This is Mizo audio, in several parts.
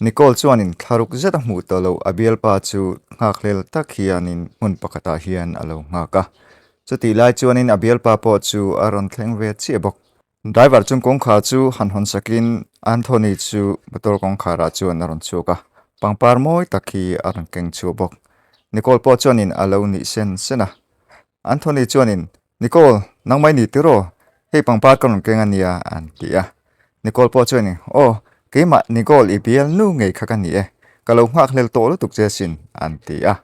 Nicole chuanin thlaruk zet a hmuh tawh loh a bialpa chu nghakhlel tak hianin hmun pakhatah hian a lo nghak a. Chutih lai chuanin a bialpa pawh chu a rawn thleng ve chiah bawk. Driver chuan kawngkhar chu han hawn sakin Anthony chu motor kawngkharah chuan a rawn chhuak a, pangpar mawi tak hi a rawn keng chhuak bawk. Nicole pawh chuanin a lo nih sen sen a. Anthony chuanin Nicole, nangmah i ni tiraw? Hei pangpar ka rawn keng a nia, an ti a. Nicole pawh chuan, Aw, keimah Nicole i bial nu ngei kha ka ni e. Ka lo nghakhlel tawh lutuk che asin, an ti a.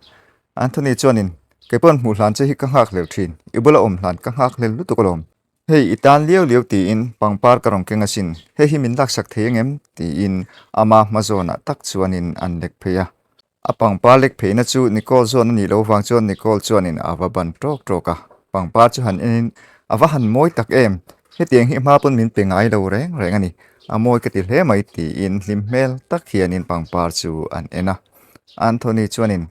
Anthony chuanin, Kei paw'n hmuh hlan che hi ka nghakhlel thin, i bula awm hlan ka nghakhlel lutuk alawm. Hei i tan liau liau tiin pangpar ka rawn keng asin, hei hi min laksak thei angem? tiin ama hma zawnah tak chuanin an lek phei a. A pangpar lek pheihna chu Nicole zawn a nih loh vang chuan Nicole chuanin a va ban tawk tawk a, pangpar chu han enin a va han mawi tak em, hetiang hi hma pawn min pe ngai lo reng reng a ni, a mawi ka ti hle mai tiin hlim hmel tak hianin pangpar chu an en a. Anthony chuanin,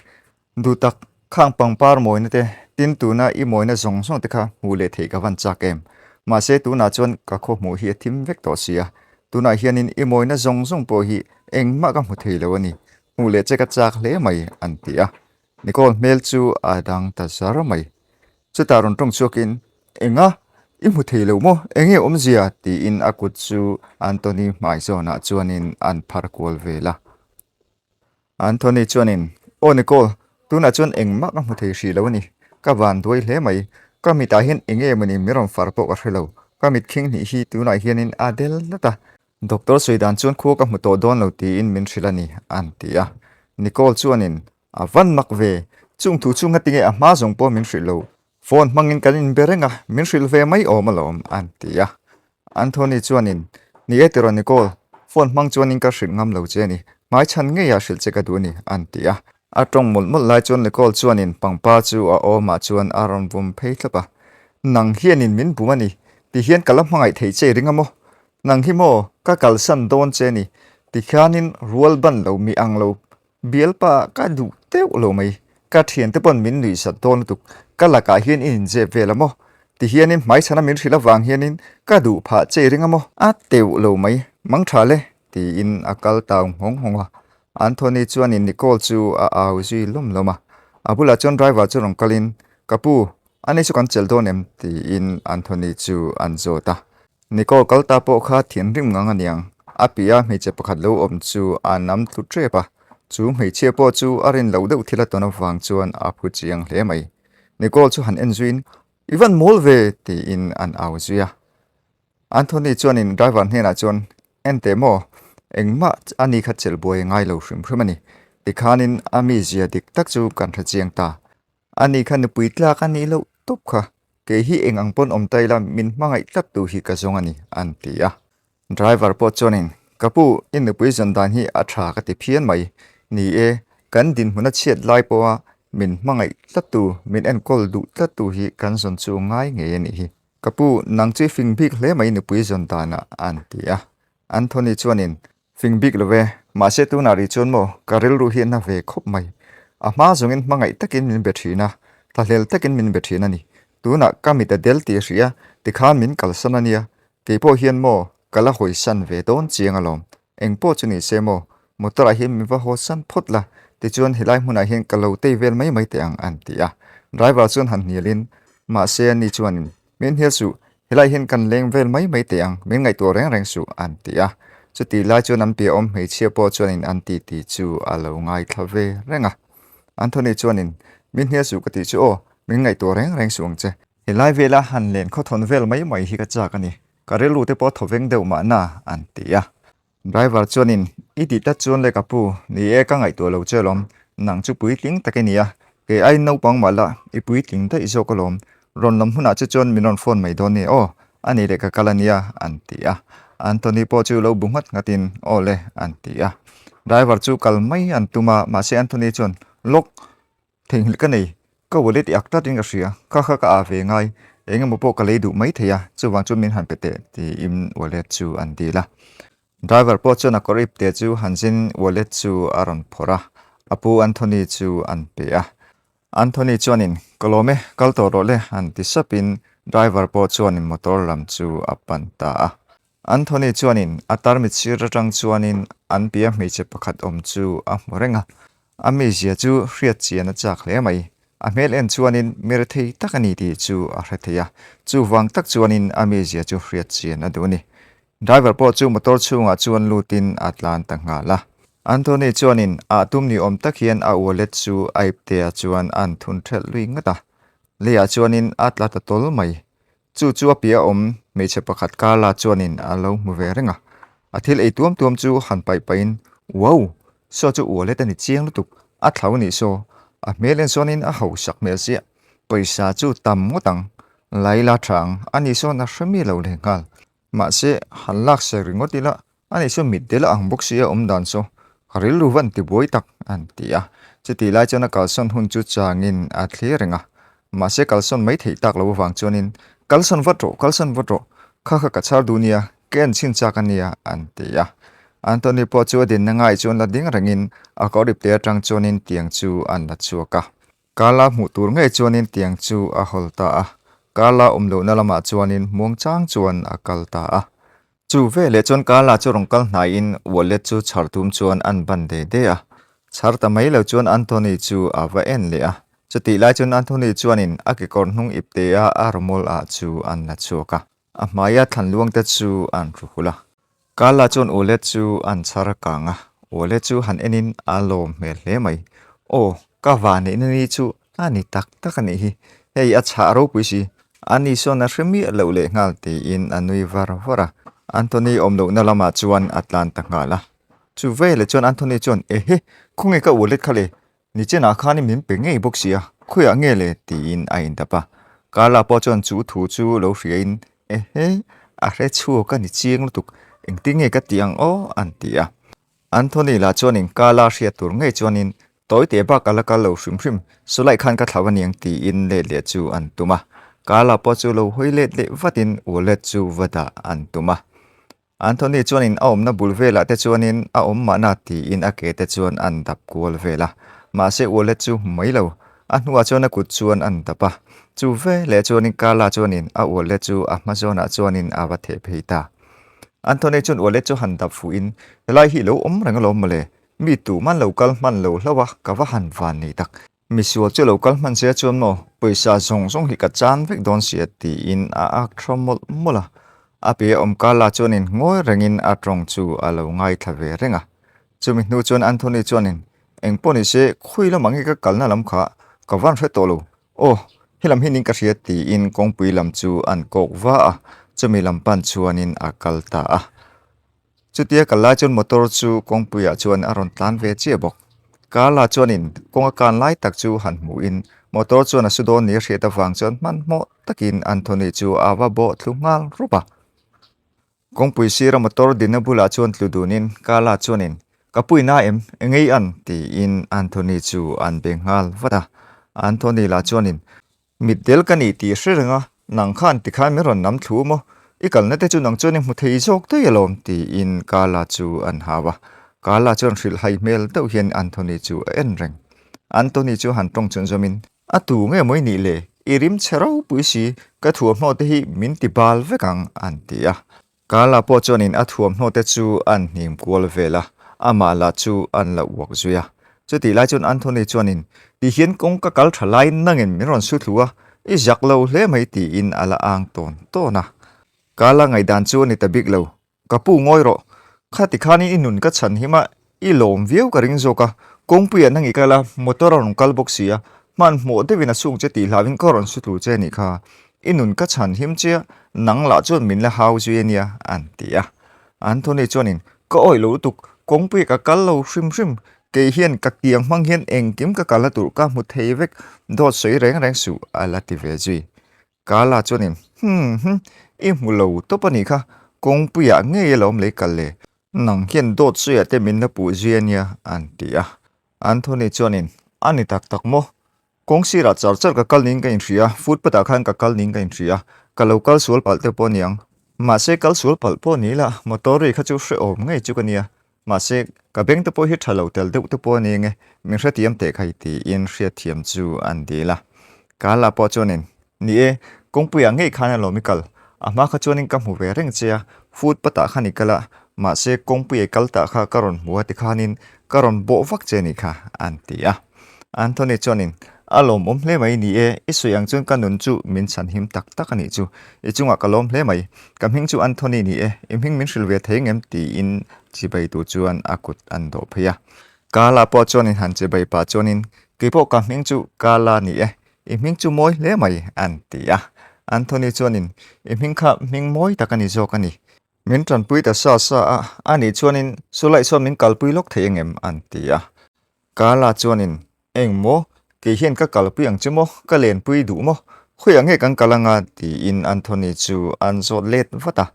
Duh tak, khang pangpar mawina te, tin tuna i mawina zawng zawng te kha hmuh leh theih ka van chak em, mahse tunah chuan ka khaw hmuh hi a thim vek tawh si a, tunah hianin i mawina zawng zawng pawh hi engmah ka hmu thei lo a ni, Hmuh leh che ka chak hle mai, an ti a. Nicole hmel chu a dang ta zar mai. Chutah rawn tawng chhuakin, Enga? I hmu thei lo maw? Enge awmzia? tiin a kut chu Anthony hmai zawnah chuanin an phar kual vel a. Anthony chuanin, Aw Nicole, tunah chuan engmah ka hmu thei hrih lo a ni. Ka van duai hle mai. Ka mitah hian enge mawni min rawn far pawh ka hre lo. Ka mit khing hnih hi tunah hianin a del tlat a. Doctor sawi dan chuan khua ka hmu tawh dawn lo tiin min hrilh a ni, an ti a. Nicole chuanin, A van mak ve, chung thu chu ngatinge a hma zawng pawh min hrilh lo. Phone hmangin kan inbe reng a, min hrilh ve mai awm alawm, an ti a. Anthony chuanin, Ni e tiraw Nicole, phone hmang chuanin ka hrilh ngam lo che a ni, hmaichhan ngeiah hrilh che ka duh a ni, an ti a. A tawng mawlh mawlh lai chuan Nicole chuanin pangpa chu a awmah chuan a rawn vum phei thlap a. Nang hianin min bum a ni, tihian ka la hmangaih theih che i ring a maw? Nang hi maw ka kalsan dawn che ni? Tikhianin rual ban lo mi ang lo bialpa ka duh deuh lo mai. Ka thiante pawn min nuihsat dawn lutuk. Ka lakah hian i inzep vel a maw? Tihianin hmaichhana min hrilh avang hianin ka duh phah che i ring a maw? A teuh lo mai, mang tha le, tiin a kal tau nghawng nghawng a. Anthony chuanin Nicole chu a au zui lawm lawm a. A bulah chuan driver chu rawn kalin, Ka pu, ani chu kan chelh dawn em? tiin Anthony chu an zawt a. Nicole kal ta pawh kha thinrim ngang a niang. A piah hmeichhe pakhat lo awm chu a nam tlu tep a, chu hmeichhia pawh chu a rin loh deuh thil a tawn avang chuan a phu chiang hle mai. Nicole chu han en zuiin, I van mawl ve! tiin an au zui a. Anthony chuanin driver hnenah chuan, En teh maw, engmah a ni kha chelh buai a ngai lo hrim hrim a ni. Tikhanin a mizia dik tak chu kan hre chiang ta. A ni kha nupui tlak a nih loh tawp kha, kei hi eng ang pawn awm ta ila min hmangaih tlat tu hi ka zawng a ni, an ti a. Driver pawh chuanin, Ka pu, i nupui zawn dan hi a tha ka ti phian mai. Ni e, kan dinhmun a chhiat lai pawha min hmangaih tlat tu, min enkawl duh tlat tu hi kan zawn chu ngai ngei a nih hi. Ka pu, nang chu i fing bik hle mai nupui zawn danah, an ti a. Anthony chuanin, Fing bik lo e, mahse tunah rih chuan maw ka rilru hi a na ve khawp mai. A hma zawngin hmangaih takin min be thin a, thlahlel takin min be thin a ni. Tunah ka mit a del tih a hria, tikhan min kalsan a nia. Kei pawh hian maw ka la hawisan ve dawn chiang alawm. Eng pawh chu ni se maw, motor ah hian min va hawsan phawt la, tichuan helai hmunah hian ka lo tei vel mai mai teh ang an ti a. Driver chuan han hnialin, mahse ani chuanin Min hnial suh, helai hian kan leng vel mai mai teh ang, min ngaihtuah reng reng suh, an ti a. Chutih lai chuan an piah awm hmeichhia pawh chuanin an titi chu a lo ngaithla ve reng a. Anthony chuanin, Min hnial suh ka tih chu aw, min ngaihtuah reng reng suh ang che. Helai vela han len khawthawn vel mai mai hi ka chak a ni, ka rilru te pawh a thaw veng deuh mahna, an ti a. Driver chuanin, I tih tlat chuan le ka pu, ni e ka ngaihtuah lo che alawm, nang chu puitling tak i ni a, kei aiin naupang mah la, i puitling daih zawk alawm, rawn lam hunah che chuan min rawn phone mai dawn ni aw, a ni leh ka kal a nia, an ti a. Anthony pawh chu lo bu nghat nghatin, Aw le, an ti a. Driver chu kal mai an tum a, mahse Anthony chuan, Lawk, Theihnghilh ka nei, ka wallet i ak tlatin ka hria, kha kha ka ah ve ngai, eng emaw pawh ka lei duh mai thei a, chuvang chuan min han pe teh tiin wallet chu an dil a. Driver pawh chuan a kawr ip te chu han zin wallet chu a rawn phawrh a, a pu Anthony chu an pe a. Anthony chuanin, Ka lawm e, kal tawh rawh le, han ti sapin driver pawh chuanin motor lam chu a pan ta a. Anthony chuanin a tarmit sir atang chuanin an piah hmeichhe pakhat awm chu a hmu reng a. A mizia chu hriat chian a chak hle mai. A hmel en chuanin mi rethei tak a ni tih chu a hre thei a, chuvang tak chuanin a mizia chu hriat chian a duh a ni. Driver pawh chu motor chhungah chuan lutin a tlan ta nghal a. Anthony chuanin ah tum ni awm tak hian a wallet chu a iptea chuan an thun thelh lui ngat a. Leiah chuanin a tla ta tawl mai. Chu chu a piah awm hmeichhe pakhat Carla chuanin a lo hmu ve reng a. A thil ei tuam tuam chu han paih pahin, Wow! Saw chu wallet a ni chiang lutuk, a thlau nih saw. A hmel en sawn-in a hausak hmel chiah. Pawisa chu tam ngawt ang. Laila tha ang, ani sawn a hre mi lo leh nghal. Mahse, han lak ser ringawt ila, ani chu mitdel a ang bawk sia awm dan chu ka rilru van ti buai tak an ti a. Chutih lai chuan a kalsawn hun chu changin a thlir reng a. Mahse, kalsawn mai theih tak lo avang chuanin, Kalsawn vat rawh, kalsawn vat rawh, kha kha ka chhar duh nia, ka en chhin chak a nia, an ti a. Anthony pawh chu a dinna ngai chuan la ding rengin a kawr ipte atang chuanin tiang chu an la chhuak a. Carla hmuh tur ngei chuanin tiang chu a hawl ta a, Carla awm lohna lamah chuanin muang chang chuan a kal ta a. Chu veleh chuan Carla chu rawn kal hnaiin wallet chu chhar tum chuan an ban de de a. Chhar ta mai lo chuan Anthony chu a va en leh a. Chutih lai chuan Anthony chuanin a kekawr hnung iptea a rawmawl ah chu an la chhuak a. A hmaia thlan luang te chu an hru hul a. Carla chuan wallet chu an chhar a kang a, wallet chu han enin a lawm hmel hle mai. Aw, ka va neihna ni chu a ni tak tak a nih hi, hei a chhah ropui si, a ni sawn a hre miah loh leh nghal tiin a nui var var a. Anthony awm lohna lamah chuan a tlan ta nghal a. Chu veleh chuan Anthony chuan, Ehe, khawnge ka wallet kha le? Nichenah khanin min pe ngei bawk si a, khawiah nge le? tiin a indap a. Carla pawh chuan chu thu chu lo hriain, Ehe, a hre chhuak a ni chiang lutuk, engtin nge ka tih ang aw? an ti a. Anthony lah chuanin Carla hriat tur ngei chuanin, Tawite bak a la kal lo hrim hrim, Sulaih khan ka thlau aniang tiin let leh chu an tum a. Carla pawh chu lo hawi let leh vatin wallet chu va dah an tum a. Anthony chuanin a awmna bul velah te chuanin a awm mahna tiin a ke te chuan an dap kual vel a, mahse wallet chu hmu mai lo. A hnuah chuan a kut chuan an dap a, chu veleh chuanin Carla chuanin a wallet chu a hma zawnah chuanin a va theh phei ta. Anthony chuan wallet chu han dap fuhin, Helai hi lo awm reng alawm mawle, mi tuman lo kal hman lo hlauh a, ka va han van nei tak. Misual chu lo kal hman sia chuan maw pawisa zawng zawng hi ka chan vek dawn sia tiin a ak tha mawlh mawlh a. A piah awm Carla chuanin ngawi rengin a tawng chu a lo ngaithla ve reng a. Chumi hnu chuan Anthony chuanin, Eng pawh ni se, khawi lamah nge ka kalna lam kha ka van hre tawh lo. Aw, helam hi ning ka hria tiin kawngpui lam chu an kawk va a, chumi lam pan chuanin a kal ta a. Chutia kal lai chuan motor chu kawngpuiah chuan a rawn tlan ve chiah bawk. Carla chuanin kawng a kan lai tak chu han hmuhin motor chuan a su dawn ni a hriat avang chuan hmanhmawh takin Anthony chu a va bawh thlu nghal rup a. Kawngpui sira motor dinna bulah chuan tlu dunin Carla chuanin, Ka puina em? Engei an? tiin Anthony chu an be nghal vat a. Anthony lah chuanin, Mitdel ka ni tih hre reng a, nang khan tikhan min rawn nam thlu maw? I kalna te chu nang chuan i hmu thei zawk daih alawm tiin Carla chu an hau a. Carla chuan hrilh hai hmel deuh hian Anthony chu a en reng. Anthony chu han tawng chhun zawmin, A tu nge maw i nih le? I rim chhe ropui si, ka thuamhnaw te hi min ti bal vek ang an ti a. Carla pawh chuanin a thuamhnaw te chu an hnim kual vel a, amah lah chu an la uak zui a. Chutih lai chuan Anthony chuanin, Ti hian kawng ka kal tha lai nangin min rawn su thlu a, i zak lo hle mai tiin a la ang tawn tawn a. Carla ngaihdan chu a ni ta bik lo, Ka pu ngawi rawh, khati khanin i nun ka chhan him a, i lawm viau ka ring zawk a, kawngpuiah nang i kal a, motor a rawn kal bawk si a, hmanhmawh deuhin a chhung che tih hlauhin ka rawn su thlu che a nih kha. I nun ka chhan him che a, nang lah chuan min la hau zui a nia, an ti a. Anthony chuanin, Ka awih lo lutuk, kawngpuiah ka kal lo hrim hrim, kei hian ka kiang hmang hian engkim ka kalna tur ka hmu thei vek, dawt sawi reng reng suh, a la ti ve zui. Carla chuanin, Hmm hmm, i hmu lo tawp a nih kha, kawngpuiah ngei alawm lei kal le, nang hian dawt sawiah te min la puh zui a nia, an ti a. Anthony chuanin, A ni tak tak maw? Kawng sirah char char ka kal niin ka inhria, footpath ah khan ka kal niin ka inhria, ka lo kal sual palh te pawh aniang. Mahse kal sual palh pawh ni ila, motor ri kha chu hrehawm ngei chu ka nia. Mahse ka beng te pawh hi tha lo tel deuh te pawh aniang e, min hrethiam teh khai tiin hriatthiam chu an dil a. Ka la pawh chuanin, Ni e, kawngpuiah ngei khan alawm i kal, a hma kha chuanin ka hmu ve reng che a, Footpath ah khan i kal a, mahse kawngpui ei kal tah kha ka rawn hmu a tikhanin ka rawn bawh vak che ni kha, an ti a. Anthony chuanin, A lawmawm hle mai ni e, i sawi ang chuan ka nun chu min chhanhim tak tak a nih chu. I chungah ka lawm hle mai. Ka hming chu Anthony ni e, i hming min hrilh ve thei ngem? tiin chibaitu chuan a kut an dawh phei a. Kala pawh chuanin han chibai pah chuanin, Keipawh ka hming chu Kala ni e, i hming chu mawi hle mai, an ti a. Anthony chuanin, I hming kha hming mawi tak a ni zawk a ni. Min tanpui ta sa sa a, a nih chuanin Sulaih sawn min kalpui lawk thei engem? an ti a. Kala chuanin, Eng maw? Kei hian ka kalpui ang che maw? Ka lenpui duh maw? Khawiah nge kan kal anga? tiin Anthony chu an zawt let vat a.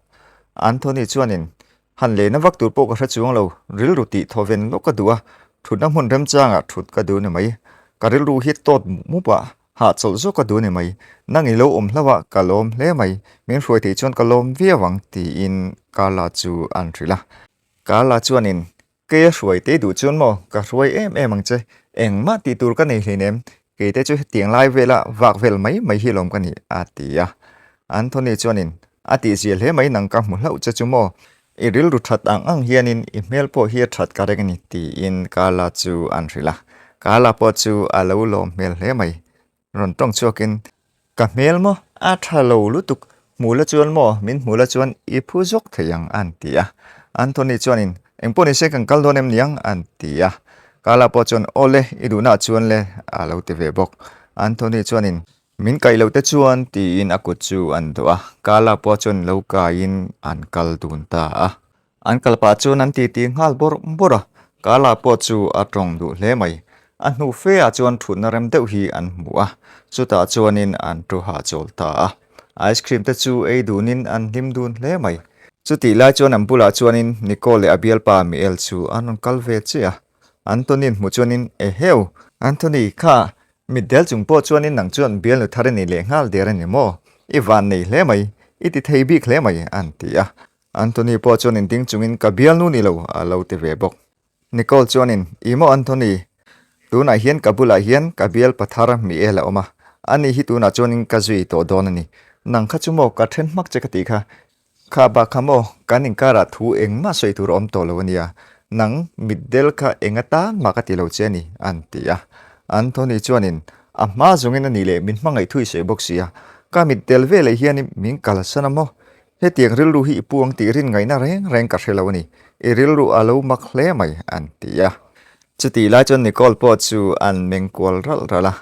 Anthony chuanin, Han lehna vak tur pawh ka hre chuang lo, rilru tih thaw ven lawk ka duh a, thutna hmun remchangah thut ka duh ni mai. Ka rilru hi tawt mup mup a, hahchawlh zawk ka duh ni mai. Nang i lo awm hlauh a, ka lawm hle mai. Min hruai theih chuan ka lawm viau ang, tiin Carla chu an hrilh a. Carla chuanin, Kei a hruai tei duh chuan maw, ka hruai em em ang che. Engmah tih tur ka nei hleinem, keite chu hetiang lai vela vak vel mai mai hi lawm ka ni, a ti a. Anthony chuanin, A tihzia hle mai nang ka hmu hlauh che chu maw, i rilru that ang ang hianin i hmel pawh hi a that ka reng a ni, tiin Carla chu an hrilh a. Carla pawh chu a lo lawm hmel hle mai. Rawn tawng chhuakin, Ka hmel maw? A tha lo lutuk, hmu la chuan maw? Min hmu la chuan i phu zawk thei ang, an ti a. Anthony chuanin, Engpawh nise kan kal dawn em niang? an ti a. Carla pawh chuan, Aw le, i duhnaah chuan le, a lo ti ve bawk. Anthony chuanin, Min kaih loh te chuan, tiin a kut chu an dawh a. Carla pawh chuan lo kaiin an kal dun ta a. An kal pah chuan an titi nghal bawrh bawrh a, Carla pawh chu a tawng duh hle mai. A hnu fe ah chuan thutna rem deuh hi an hmu a, chutah chuanin an thu hahchawl ta a. Ice cream te chu ei dunin an hlim dun hle mai. Chutih lai chuan an bulah chuanin Nicole leh a bialpa Miel chu an rawn kal ve chiah a. Anthony-n hmuh chuanin, Eheu! Anthony, kha Mitdel chung pawh chuanin nang chuan bialnu thar i nei leh nghal der a ni maw? I van nei hle mai, i ti thei bik hle mai, an ti a. Anthony pawh chuanin ding chungin ka bialnu ni lo a lo ti ve bawk. Nicole chuanin, I maw Anthony? Tunah hian ka bulah hian ka bialpa thar Miel a awm a, ani hi tunah chuanin ka zui tawh dawn a ni. Nang kha chu maw ka then hmak che ka tih kha, Kha bak kha maw, kan inkarah thu engmah sawi tur a awm tawh lo a nia. Nang mitdel kha eng atan mah ka ti lo che a ni, an ti a. Anthony chuanin, A hma zawngin a nih leh min hmangaih thui sawi bawk si a, ka mitdel veleh hianin min kalsan a maw? Hetiang rilru hi i pu ang tih rin ngaihna reng reng ka hre lo a ni. I rilru a lo mak hle mai, an ti a. Chutih lai chuan Nicole pawh chu an meng kual ralh ralh a.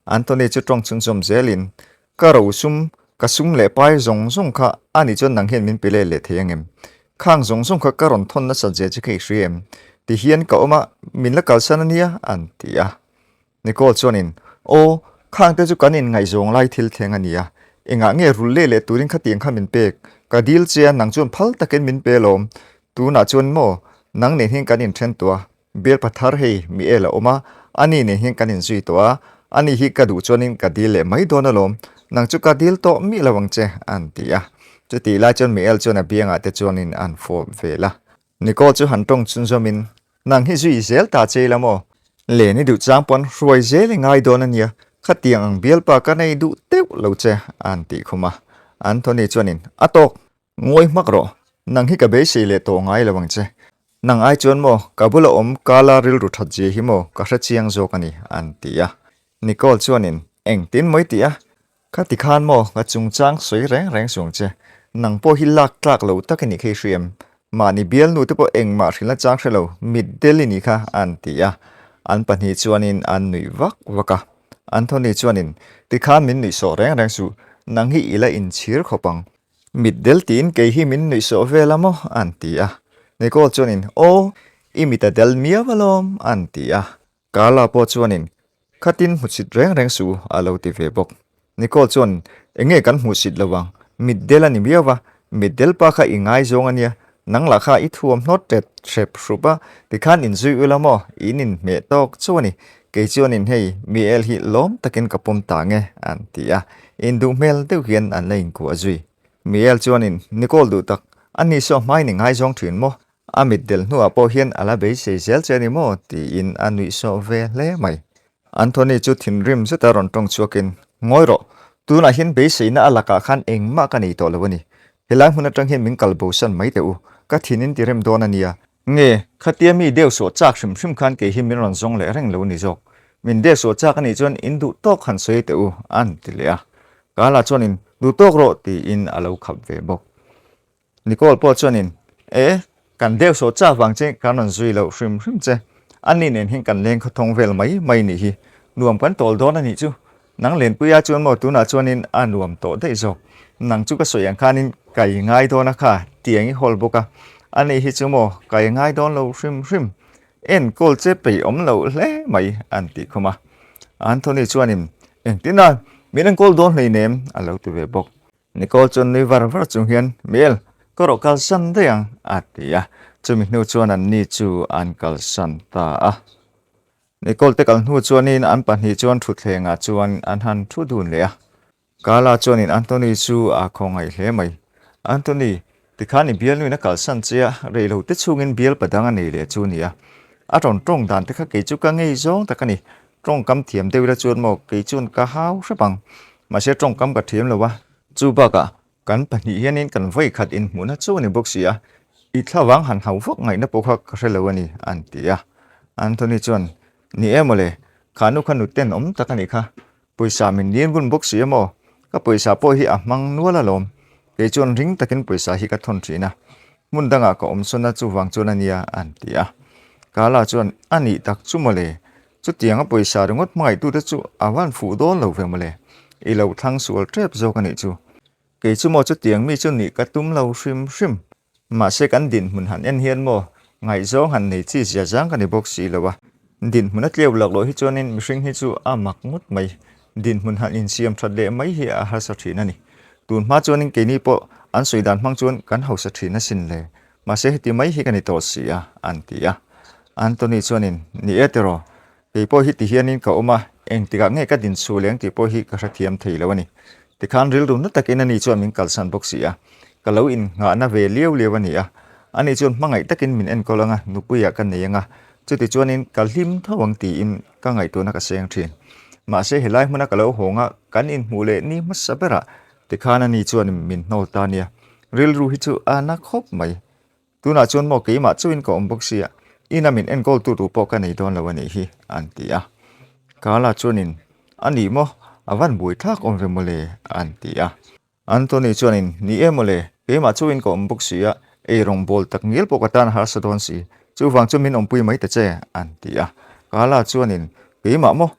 Anthony chu tawng chhunzawm zelin, Ka ro sum, ka sum leh pai zawng zawng kha a nih chuan nang hian min pe let leh thei angem? Khang zawng zawng kha ka rawn thawn nasat zia che kha i hria em? Ti hian ka awm a, min la kalsan a nia, an ti a. Nicole chuanin, Aw, khangte chu kan inngaihzawng lai thil thleng a nia. Engah nge rul leh leh turin khatiang kha min pek? Ka dil che a, nang chuan phal takin min pe alawm. Tunah chuan maw, nang nen hian kan inthen tawh a, bialpa thar hei mi el a awm a, ani nen hian kan inzui tawh a, ani hi ka duh chuanin ka dil leh mai dawn alawm. Nang chu ka dil tawh miah lo ang che, an ti a. Chutih lai chuan Miel chuan a biangah te chuanin an fawp vel a. Nicole chu han tawng chhunzawmin, Nang hi zui zel ta che ila maw? Len i duh chang pawn hruai zel i ngai dawn a nia, khatiang ang bialpa ka nei duh deuh lo che, an tih khum a. Anthony chuanin, A tawk! Ngawi hmak rawh, nang hi ka beisei leh tawh ngai lo ang che. Nang ai chuan maw, ka bula awm Kala rilru that zia hi maw ka hre chiang zawk a ni, an ti a. Nicole chuanin, Engtin maw i tih a? Ka ti khan maw, ka chungchang sawi reng reng suang che. Nang pawh hi lak tlak lo tak i nih kha i hria em? Mahni bialnu te pawh engmah hrilhna chang hre lo, mitdel i nih kha, an ti a. An pahnih chuanin an nuih vak vak a. Anthony chuanin, Tikhan min nuih sawh reng reng suh, nang hi i la inchhir khawp ang. Mitdel tiin kei hi min nuih sawh vel a maw? an ti a. Nicole chuanin, Aw, i mit a del miau alawm, an ti a. Carla pawh chuanin, Khatin hmusit reng reng suh u, a lo ti ve bawk. Nicole chuan, Enge kan hmuhsit lo ang, mitdel a ni miau va, mitdel pa kha i ngaizawng a nia, nang lah kha i thuam hnawt tet hrep hrup a, tikhan inzui ula maw, in inhmeh tawk chauh a ni, kei chuanin hei Miel hi lawm takin ka pawm ta nge, an ti a, induh hmel deuh hian an la inkuah zui. Miel chuanin, Nicole duh tak, ani saw hmain i ngaizawng thin maw? A mitdel hnuah pawh hian a la beisei zel che a ni maw? tiin a nuihsawh ve hle mai. Anthony chu thinrim zeta rawn tawng chhuakin, Ngawi rawh, tunah hian beiseina a lakah khan engmah ka nei tawh lo a ni. Helai hmun atang hian min kal bosan mai teh u, ka thin in ti rem dawn a nia. Nge, khatia mi deuh sawh chak hrim hrim khan kei hi min rawn zawng leh reng lo ni zawk. Min deuh sawh chak a nih chuan in duh tawk han sawi teh u, an ti leh a. Kala chuanin, Duh tawk rawh tiin a lo khap ve bawk. Nicole pawh chuanin, E, kan deuh sawh chak vang che kan rawn zui loh hrim hrim che. Ani nen hian kan leng khawthawng vel mai mai nih hi. Nuam kan tawl dawn a nih chu. Nang Lenpuia chuan maw tunah chuanin a nuam tawh daih zawk. Nang chu ka sawi ang khanin kai ngai dawn a kha tiang i hawl bawk a. Ani hi chu maw kai ngai dawn lo hrim hrim. Enkawl che peih awm loh hle mai an tih khum a. Anthony chuanin, Engtin a, min enkawl dawn hleinem a lo ti ve bawk. Nicole chuan nui var var chung hian, Mel, ka rawh kalsan daih ang, a ti a. Chumi hnu chuan anni chu an kalsan ta a. Nicole te kal hnu chuanin an pahnih chuan thutthlengah chuan an han thu dun leh a. Carla chuanin Anthony chu a khawngaih hle mai. Anthony, tikhan i bialnuin a kalsan che a, reilo te chhungin bial padang a nei leh chu nia. A rawn tawng dan te kha kei chu ka ngei zawng tak a ni. Tawngkam thiam deuh ila chuan maw kei chuan ka hau hrep ang. Mahse tawngkam ka thiam lo a. Chu bakah Kan pahnih hianin kan vawi khat inhmuhna chu a ni bawk si a, i thlavang han hau vak ngaihna pawh kha ka hre lo a ni, an ti a. Anthony chuan, Ni e mawle, kha nu kha nuten awm tak a nih kha, pawisa min lian vun bawk si a maw? Ka pawisa pawh hi a hmang nual alawm, kei chuan ring takin pawisa hi ka thawn thin a, hmun dangah ka awm sawn a chuvang chuan a nia, an ti a. Carla chuan, A nih tak chu mawle, chutianga pawisa ringawt hmangaihtute chu a van fuh dawn lo ve mawle, i lo thlang sual tep zawk a nih chu. Kei chu maw chutiang mi chu nih ka tum lo hrim hrim. Mahse kan dinhmun han en hian maw ngaihzawng han nei chi zia zang ka ni bawk si lo a. Dinhmun a tleu lak loh hi chuanin mihring hi chu a mak ngawt mai. Dinhmun han insiam that leh mai hi a harsa thin a ni. Tun hma chuanin keini pawh an sawi dan hmang chuan kan hausa thin asin le. Mahse heti mai hi ka ni tawh si a, an ti a. Anthony chuanin, Ni e tiraw, Kei pawh hi ti hianin ka awm a, engtikah nge ka din chhuh leng tih pawh hi ka hrethiam thei lo a ni. Tikhan rilru na takin ani chuan min kalsan bawk si a, ka lo innghahna ve liau liau a ni a. Ani chuan hmangaih takin min enkawl ang a, nupuiah ka nei ang a, chuti chuanin ka hlim tho ang tiin ka ngaihtuahna ka seng thin. Mahse helai hmuna ka lo hawng a, kan inhmuh leh ni hmasa berah tikhan ani chuan min hnawl ta nia. Rilru hi chu a na khawp mai. Tunah chuan maw keimah chauhin ka awm bawk sia, ina min enkawl tu tur pawh ka nei dawn lo a nih hi, an ti a. Carla chuanin, A nih maw, a van buai thlak awm ve mawle, an ti a. Anthony chuanin, Ni e mawle, keimah chauhin ka awm bawk sia, ei rawng bawl tak ngial pawh ka tan a harsa dawn si, chuvang chu min awmpui mai ta che, an ti a. Carla chuanin, Keimah maw,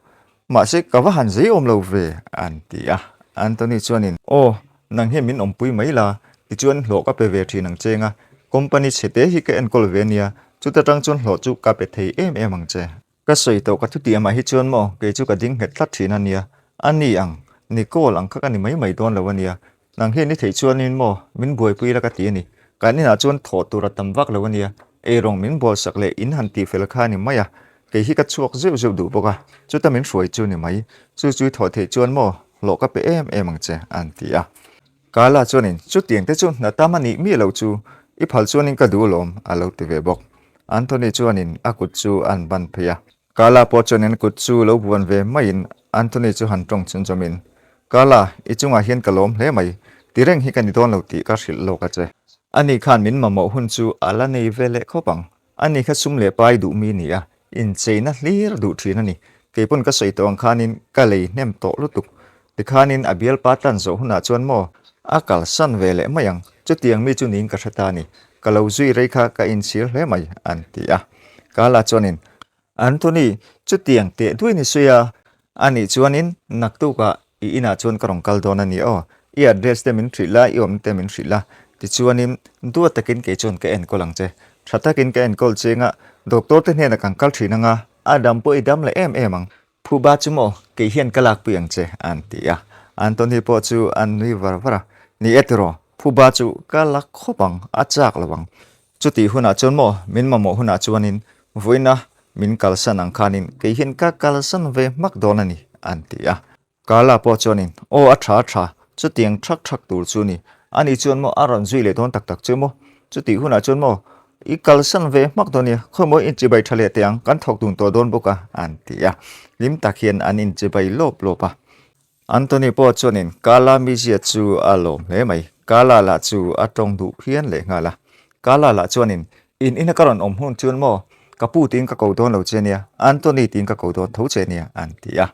Mahse, ka va han zei awm lo ve, an ti a. Anthony chuanin, Aw, nang hian min awmpui mai la, tichuan hlawh ka pe ve thin ang che nga, company chhe te hi ka enkawl ve ania, chuta tang chuan hlawh chu ka pe thei em em ang che. Ka sawi tawh ka thutiam ah hi chuan maw, kei chu ka ding nghet tlat thin a nia, a ni ang, Nicole ang kha ka ni mai mai dawn lo a nia, Nang hian i theih chuanin maw min buaipui la ka ti a ni. Kan inah chuan thawh tur a tam vak lo a nia. Eirawng min bawlsak leh in han tihfel kha a ni mai a. Kei hi ka chhuak zeuh zeuh duh bawk a, chuta min hruai chu ni mai. Chu chu i thawh theih chuan maw hlawh ka pe em em ang che an ti a. Carla chuanin chutiang te chu hna tam a nih miah loh chu i phal chuanin ka duh alawm a lo ti ve bawk. Anthony chuanin a kut chu an ban phei a. Carla pawh chuan an kut chu lo buan ve maiin Anthony chu han tawng chhun chawmin, Carla, i chungah hian ka lawm hle mai, ti reng hi ka ni dawn lo tih ka hrilh lawk a che. Ani khan min mamawh hun chu a la nei ve leh khawp ang. Ani kha sum leh pai duh mi ni a, incheina hlir duh thin a ni. Kei pawn ka sawi tawh ang khanin ka lei hnem tawh lutuk. Tikhanin a bialpa tlan zawh hunah chuan maw a kalsan ve leh mai ang, chutiang mi chu niin ka hre ta a ni. Ka lo zui rei kha ka inchhir hle mai, an ti a. Carla chuanin, Anthony, chutiang teh duai ni sawi a, anih chuanin naktukah i inah chuan ka rawn kal dawn a ni aw, i address te min hrilh la, i awmna te min hrilh la, tichuanin duat takin kei chuan ka enkawl ang che. Tha takin ka enkawl cheng a, doctor te hnenah kan kal thin ang a, a dam pawh i dam leh em em ang. Phuba chu maw, kei hian ka lakpui ang che, an ti a. Anthony pawh chu an nui var var a, Ni e tiraw, phuba chu ka la khawp ang, a chak lo ang. Chutih hunah chuan maw, min mamawh hunah chuanin vawiina min kalsan ang khanin kei hian ka kalsan ve hmak dawn a ni, an ti a. Carla pawh chuanin, Aw, a tha a tha, chutiang thak thak tur chu ni. Ani chuan maw a rawn zui leh dawn tak tak chu maw? Chutih hunah chuan maw, i kalsan ve hmak dawn nia, khawimaw inchibai tha leh teh ang, kan thawk dun tawh dawn bawk a, an ti a. Hlim tak hian an inchibai lawp lawp a. Anthony pawh chuanin Carla mizia chu a lawm hle mai. Carla lah chu a tawng duh phian leh nghal a. Carla lah chuanin, In ina ka rawn awm hun chuan maw, ka pu tiin ka ko dawn lo che nia, Anthony tiin ka ko dawn tho che nia, an ti a.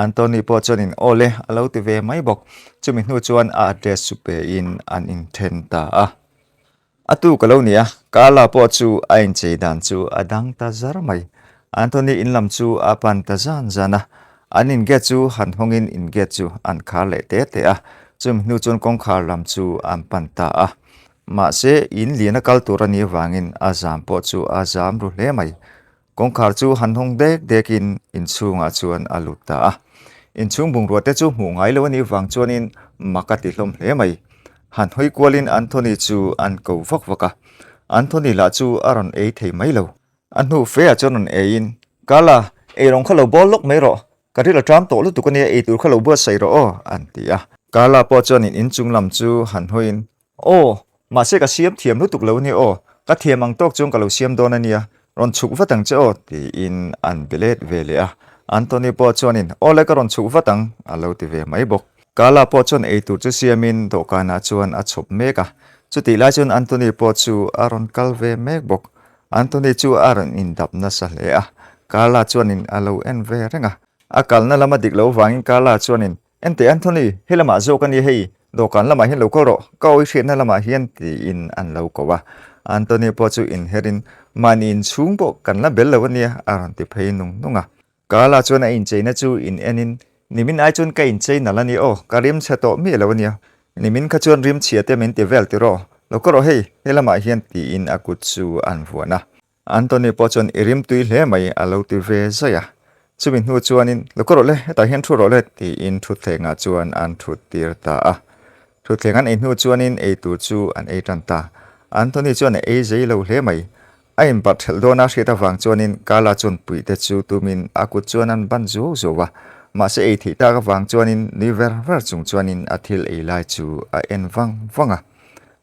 Anthony pawh chuanin, Aw le, a lo ti ve mai bawk. Chumi hnu chuan a address chu pein an inthen ta a. A tu ka lo ni a, Carla pawh chu a inchei dan chu a dang ta zar mai. Anthony in lam chu a pan ta zan zan a, an in gate chu han hawngin in gate chu an khar leh te te a, chumi hnu chuan kawngkhar lam chu an pan ta a. Mahse, in lian a kal tur a nih avangin a zam pawh chu a zam ru hle mai. Kawngkhar chu han hawng dek dekin inchhungah chuan a lut ta a. Inchhung bungrua te chu hmuh ngai lo a nih vang chuanin mak a ti hlawm hle mai. Han hawi kualin Anthony chu an ko vak vak a. Anthony lah chu a rawn ei thei mai lo. A hnu fe ah chuan rawn eiin, Carla, eirawng kha lo bawl lawk mai rawh. Ka ril a ṭam tawh lutuk a nia, eitur kha lo buatsaih rawh aw, an ti a. Carla pawh chuanin inchung lam chu han hawiin, Aw, mahse ka siam thiam lutuk lo a nia aw, ka thiam ang tawk chuan ka lo siam dawn a nia, rawn chhuk vat ang che aw, tiin an be let ve leh a. Anthony pawh chuanin, Aw le ka rawn chhuk vat ang, a lo ti ve mai bawk. Carla pawh chuan eitur chu siamin dawhkanah chuan a chhawp mek a. Chutih lai chuan Anthony pawh chu a rawn kal ve mek bawk. Anthony chu a rawn indap nasa hle a, Carla chuanin a lo en ve reng a. A kalna lama dik lo vangin Carla chuanin, Enteh Anthony, he lamah zawk a nia hei, dawhkan lamah hian lo kal rawh, ka awi hriatna lamah hian tiin an lo ko a. Anthony pawh chu inherin, Mahni inchhung pawh kan la bel lo a nia a rawn ti phei nung nung a. Carla chuan a incheina chu in enin, Nimin ai chuan ka inchei nalh a ni aw, ka rim chhe tawh miah lo a nia. Nimin kha chuan rim chhia te min ti vel tiraw, lo ka rawh hei, he lamah hian tiin a kut chu an vuan a. Anthony pawh chuan i rim tui hle mai a lo ti ve zaih a. Chumi hnu chuanin, Lo ka rawh le, hetah hian thu rawh le tiin thutthlengah chuan an thut tir ta a. Thutthleng an ei hnu chuanin ei tur chu an ei tan ta. Anthony chuan a ei zei lo hle mai. A inbarh thelh dawn a hriat avang chuanin Carla chuan puih te chu tumin a kut chuan an ban zuau zuau a. Mahse ei theih tak avang chuanin nui ver ver chung chuanin a thil ei lai chu a en vang vang a.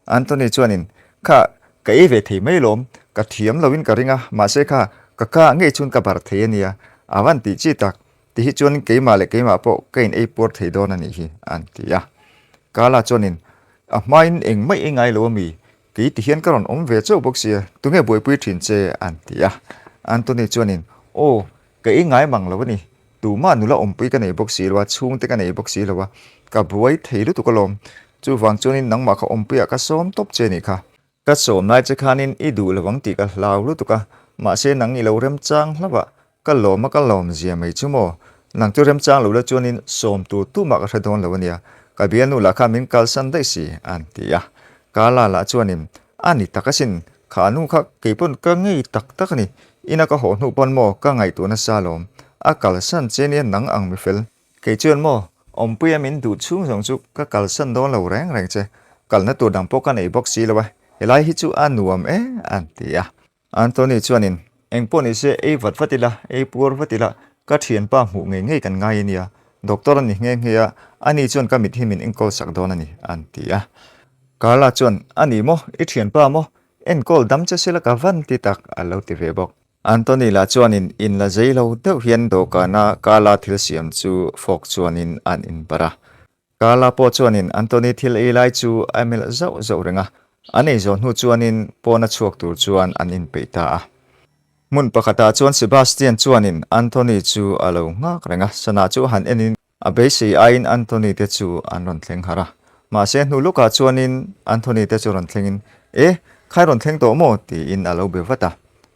Anthony chuanin, Kha, ka ei ve thei mai lawm, ka thiam loin ka ring a, mahse kha, ka ka ngei chuan ka barh thei a nia, a van tih chi tak, ti hi chuan keimah leh keimah pawh ka in ei puar thei dawn a nih hi, an ti a. Carla chuanin, A hmain engmah i ngai lo a mi? Kei ti hian ka rawn awm ve chauh bawk sia, tunge buaipui thin che? an ti a. Anthony chuanin, Aw, ka ei ngai mang lo a ni. Tumah nula awmpui ka nei bawk si lo a, chhungte ka nei bawk si lo a, ka buai thei lutuk alawm. Chuvang chuanin nangmah kha awmpuiah ka sawm tawp che nih kha. Ka sawm lai che khanin i duh lo ang tih ka hlau lutuk a, mahse nang i lo remchang hlauh a, ka lawm a ka lawm zia mai chu maw? Nang chu remchang lo la chuanin sawm tur tumah ka hre dawn lo a nia, ka bialnu lah kha min kalsan daih si, an ti a. Carla lah chuanin, A ni tak asin, kha nu kha kei pawn ka ngei tak tak a ni, ina ka haw hnu pawn maw ka ngaihtuah nasa alawm, a kalsan che nia nang ang mifel. Kei chuan maw, Awmpuia min duh chhung zawng chu ka kalsan dawn lo reng reng che, kalna tur dang pawh ka nei bawk si lo a, helai hi chu a nuam e, an ti a. Anthony chuanin, Eng pawh ni se ei vat vat ila, ei puar vat ila, ka thianpa hmuh ngei ngei kan ngai a nia, doctor a ni nghe nghe a, ani chuan ka mit hi min enkawl sak dawn a ni, an ti a. Carla chuan, A ni maw, i thianpa maw, enkawl dam che sela ka van ti tak, a lo ti ve bawk. Anthony lah chuanin in la zei lo deuh hian dawhkana Carla thil siam chu fork chuanin an inbarh a. Carla pawh chuanin Anthony thil ei lai chu a melh zauh zauh reng a, an ei zawh hnu chuanin pawn a chhuak tur chuan an inpeih ta a. Hmun pakhatah chuan Sebastian chuanin Anthony chu a lo nghak reng a, sana chu han enin a beisei aiin Anthony te chu an rawn thleng harh a. Mahse hnu lukah chuanin Anthony te chu rawn thlengin, E, khai rawn thleng tawh maw? tiin a lo be vat a.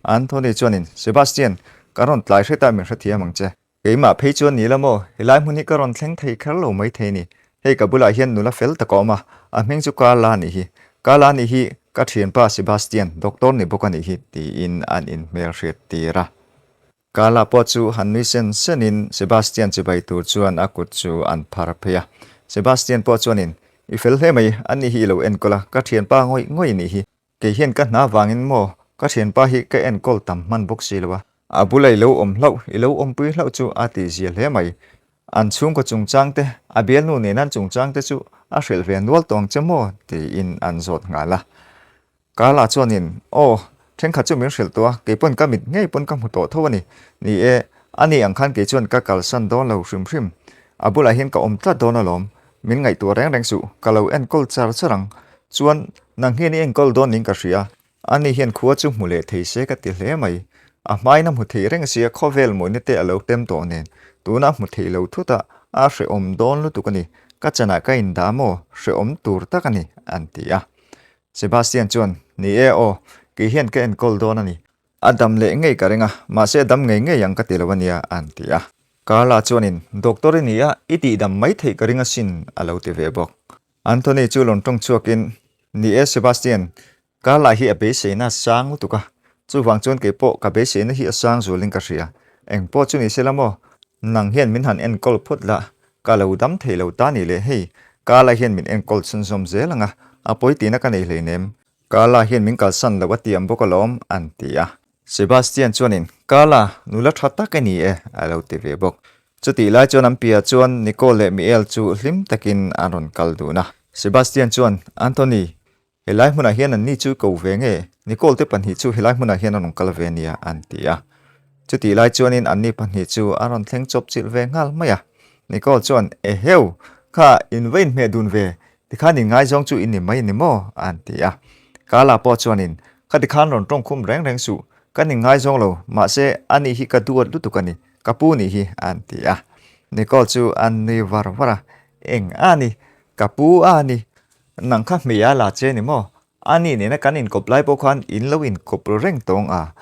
Anthony chuanin, Sebastian, ka rawn tlai hret a min hrethiam ang che. Keimah phei chuan ni la maw, helai hmun hi ka rawn thleng thei kher lo mai thei ni. Hei ka bulah hian nula fel tak a awm a, a hming chu Carla a nih hi. Carla a nih hi ka thianpa Sebastian, doctor ni bawk a nih hi, tiin an inhmelhriat tir a. Carla pawh chu han nui sen senin Sebastian chibai tur chuan a kut chu an phar phei a. Sebastian pawh chuanin, I fel hle mai, a ni hi i lo enkawl a, ka thianpa ngawih ngawih nih hi. Kei hian ka hna vangin maw ka thianpa hi ka enkawl tam hman bawk si lo a. A bula i lo awm hlauh, i lo awmpui hlauh chu a tih zia hle mai. An chhungkaw chungchang te, a bialnu nen an chungchang te chu a hrilh ve nual tawng che maw tiin an zawt nghal a. Carla chuanin, Aw, thenkhat chu min hrilh tawh a, kei pawn ka mit ngei pawn ka hmu tawh tho a ni. Ni e, ani ang khan kei chuan ka kalsan dawn lo hrim hrim. A bulah hian ka awm tlat dawn alawm. Min ngaihtuah reng reng suh, ka lo enkawl char char ang. Chuan, nang hian i enkawl dawn niin ka hria. Ani hian khua chu hmu leh thei se ka ti hle mai. A hmain a hmu thei reng sia khawvel mawina te a lo tem tawh nen. Tuna a hmu thei lo thut a, a hrehawm dawn lutuk a ni. Ka chanah ka indah maw? Hrehawm tur tak a ni, an ti a. Sebastian chuan, Ni e aw, kei hian ka enkawl dawn a ni. A dam leh ngei ka ring a, mahse a dam ngei ngei ang ka ti lo a nia, an ti a. Carla chuanin, Doctor i ni a, i tihdam mai theih ka ring asin, a lo ti ve bawk. Anthony chu rawn tawng chhuakin, Ni e Sebastian, Carla hi a beiseina a sang lutuk a, chuvang chuan kei pawh ka beiseina hi a sang zualin ka hria. Eng pawh chu ni se la maw, nang hian min han enkawl phawt la, ka lo dam thei lo ta ni le hei, Carla hian min enkawl chhunzawm zel ang a, a pawi tihna ka nei hleinem. Carla hian min kalsan loh a tiam bawk alawm, an ti a. Sebastian chuanin, Carla, nula tha tak i ni e, a lo ti ve bawk. Chutih lai chuan an piah chuan Nicole leh Miel chu hlim takin an rawn kal dun a. Sebastian chuan, Anthony, helai hmunah hian anni chu ko ve nge? Nicole te pahnih chu helai hmunah hian an rawn kal ve ania, an ti a. Chutih lai chuanin anni pahnih chu an rawn thleng chawp chilh ve nghal mai a. Nicole chuan, Eheu! Kha, in va inhmeh dun ve, Tikhan in ngaizawng chu in ni mai ni maw? an ti a. Kala pawh chuanin, Kha tikhan rawn tawng khum reng reng suh, kan in ngaizawng lo, mahse ani hi ka duat lutuk a ni, ka pu nih hi, an ti a. Nicole chu a nui var var a, Eng a ni, ka pu a ni, nang kha hmei a la che ni maw? Ani nena kan inkawp lai pawh khan in lo inkawp reng tawng a,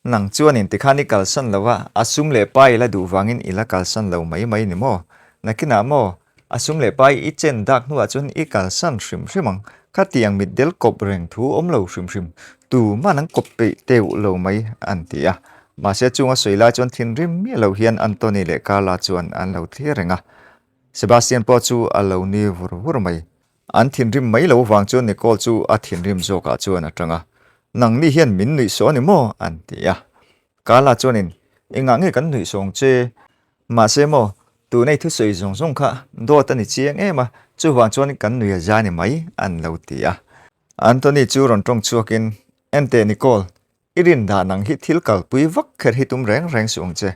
Nang chuanin tikhan i kalsan lo a, a sum leh pai i la duh vangin i la kalsan lo mai mai ni maw? Nakinah maw, a sum leh pai i chen dak hnuah chuan i kalsan hrim hrim ang. Khatiang mitdel kawp reng thu awm lo hrim hrim, tuman an kawp peih teuh lo mai, an ti a. Mahse chunga sawi lai chuan thinrim miah lo hian Anthony leh Carla chuan an lo thlir reng a. Sebastian pawh chu a lo ni vur vur mai. An thinrim mai lo vang chuan Nicole chu a thinrim zawkah chuan a tang a, Nangni hian min nuih saw a ni maw? an ti a. Carla chuanin, Engah nge kan nuih sawng che? Mahse maw, tunei thusawi zawng zawng kha dawt a ni chiang em a, chuvang chuan kan nuih a za ni mai, an lo ti a. Anthony chu rawn tawng chhuakin, Enteh Nicole, i rin dah nang hi thil kalpui vak kher hi tum reng reng suh ang che.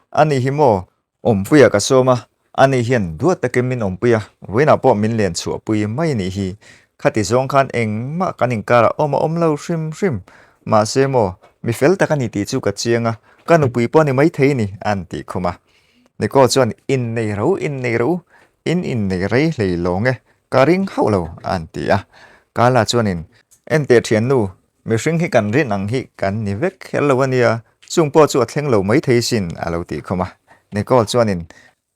Ani hi maw, Awmpuia ka sawm a, ani hian duat takin min awmpui a, vawiinah pawh min len chhuahpui mai anih hi. Khati zawng khan engmah kan inkarah awm a awm lo hrim hrim. Mahse maw, mi fel tak a ni tih chu ka chiang a, ka nupui pawh a ni maithei ni, an tih khum a. Nicole chuan, Innei ro, innei ro, in innei rei hlei lawng e, ka ring hauh lo, an ti a. Carla chuanin, Enteh thiannu, Mihring hi kan rin ang hi kan ni vek kher lo a nia, chung pawh chu a thleng lo maithei sin a lo tih khawm a. Nicole chuanin,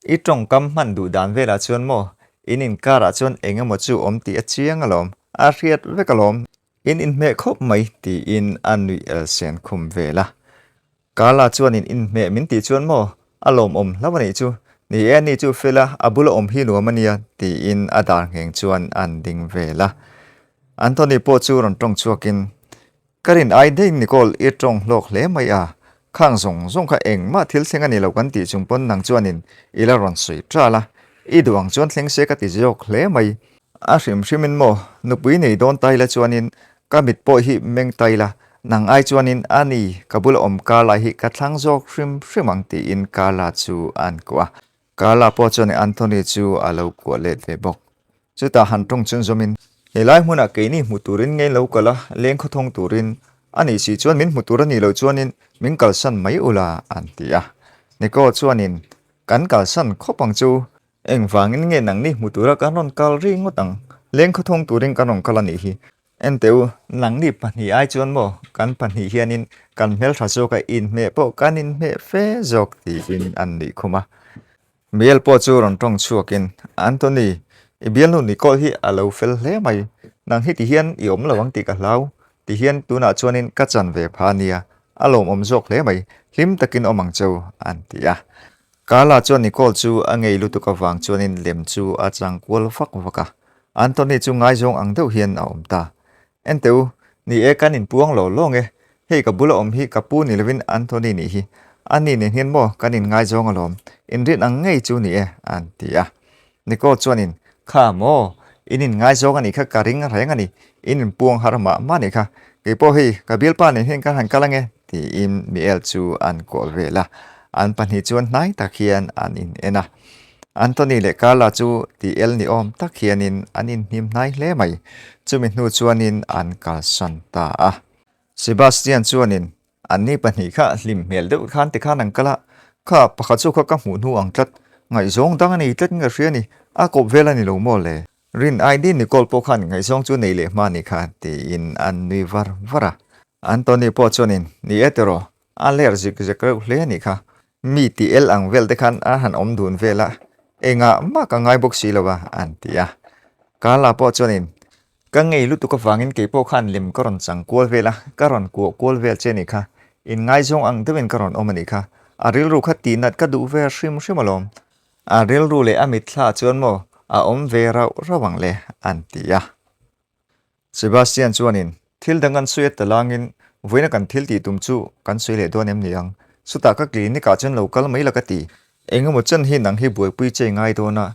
I tawngkam hman duh dan velah chuan maw, in inkarah chuan eng emaw chu awm tih a chiang alawm, a hriat vek alawm, in inhmeh khawp mai tiin a nuih elsen khum vel a. Carla chuanin inhmeh min tih chuan maw, a lawmawm hlauh a nih chu, ni e ani chu fel a, a bula awm hi nuam a nia tiin a dar ngheng chuan an ding vel a. Anthony pawh chu rawn tawng chhuakin, Ka rin ai daih Nicole i tawng hlawk hle mai a, khang zawng zawng kha engmah thil thleng a ni lo kan tih chung pawn nang chuanin i la rawn sawi ṭal a, i duh ang chuan thleng se ka ti zawk hle mai. A hrim hrimin maw, nupui nei dawn ta ila chuanin Ka mit pawh hi meng ta ila, nang ai chuanin a ni, ka bula awm Carla hi ka thlang zawk hrim hrim ang tiin Carla chu an kuah a. Carla pawh chuan Anthony chu a lo kuah let ve bawk. Chutah han tawng chun zawmin, Helai hmunah keini hmu turin ngei lo kal a, leng khawthawng turin a nih si chuan min hmu tur a nih loh chuanin min kalsan mai ula an ti a. Nico chuanin, Kan kalsan khawp ang chu, Engvangin nge nangni hmu tura kan rawn kal ri ngawt ang? Leng khawthawng turin kan rawn kal a nih hi. Enteh u, nangni pahnih ai chuan maw kan pahnih hianin kan hmeltha zawk a, inhmeh pawh kan inhmeh fe zawk tiin an nuih khum a. Miel pawh chu rawn tawng chhuakin, Anthony, i bialnu Nicole hi a lo fel hle mai. Nang hi tihian i awm lo ang tih ka hlau. Tihian tunah chuanin ka chan ve pha nia, a lawmawm zawk hle mai. Hlim takin awm ang cheu, an ti a. Carla chuan Nicole chu a ngei lutuk avang chuanin lem chu a chang kual vak vak a. Anthony chu ngaizawng ang deuh hian a awm ta. Enteh u, ni e kan inpuang lo lawng e. Hei ka bula awm hi ka pu ni lovin Anthony nih hi. Ani nen hian maw kan inngaizawng alawm. Inrin ang ngei chu ni e, an ti a. Nicole chuanin, Kha maw, in inngaizawng a nih kha ka ring reng a ni. In inpuang har mah mah nih kha. Kei pawh hei ka bialpa nen hian kan han kal ange, tiin Miel chu an kuah vel a. An pahnih chuan hnai tak hian an in en a. Anthony leh Carla chu tih el ni awm tak hianin an inhnim hnai hle mai. Chumi hnu chuanin an kalsan ta a. Sebastian chuanin anni pahnih kha hlim hmel deuh khan tikhan an kal a, Kha, pakhat chu kha ka hmuh hnu ang tlat, ngaihzawng dang a nei tlat in ka hria a ni, a kawp vel a ni lo maw le? Rin ID Nicole pawh khan ngaihzawng chu nei leh hma a ni kha, tiin an nui var var a. Anthony pawh chuanin, Ni e tiraw, a ler zik zek reuh hle a nih kha. Mi tih el ang vel te khan a han awm dun vel a, engah mah ka ngai bawk si lo a, an ti a. Carla pawh chuanin, Ka ngei lutuk avangin kei pawh khan lem ka rawn chang kual vel a, ka rawn kuah kual vel che a nih kha. Inngaizawng ang deuhin ka rawn awm a nih kha. A rilru kha tihnat ka duh ve hrim hrim alawm. A rilru leh a mitthla chuan maw a awm ve rauh rauh ang le, an ti a. Sebastian chuanin, Thil dang an sawi a talangin vawiina kan thil tih tum chu kan sawi leh dawn em ni ang? Chutah ka clinic ah chuan lo kal mai la ka ti. Engemaw chen hi nang hi buaipui che i ngai dawn a,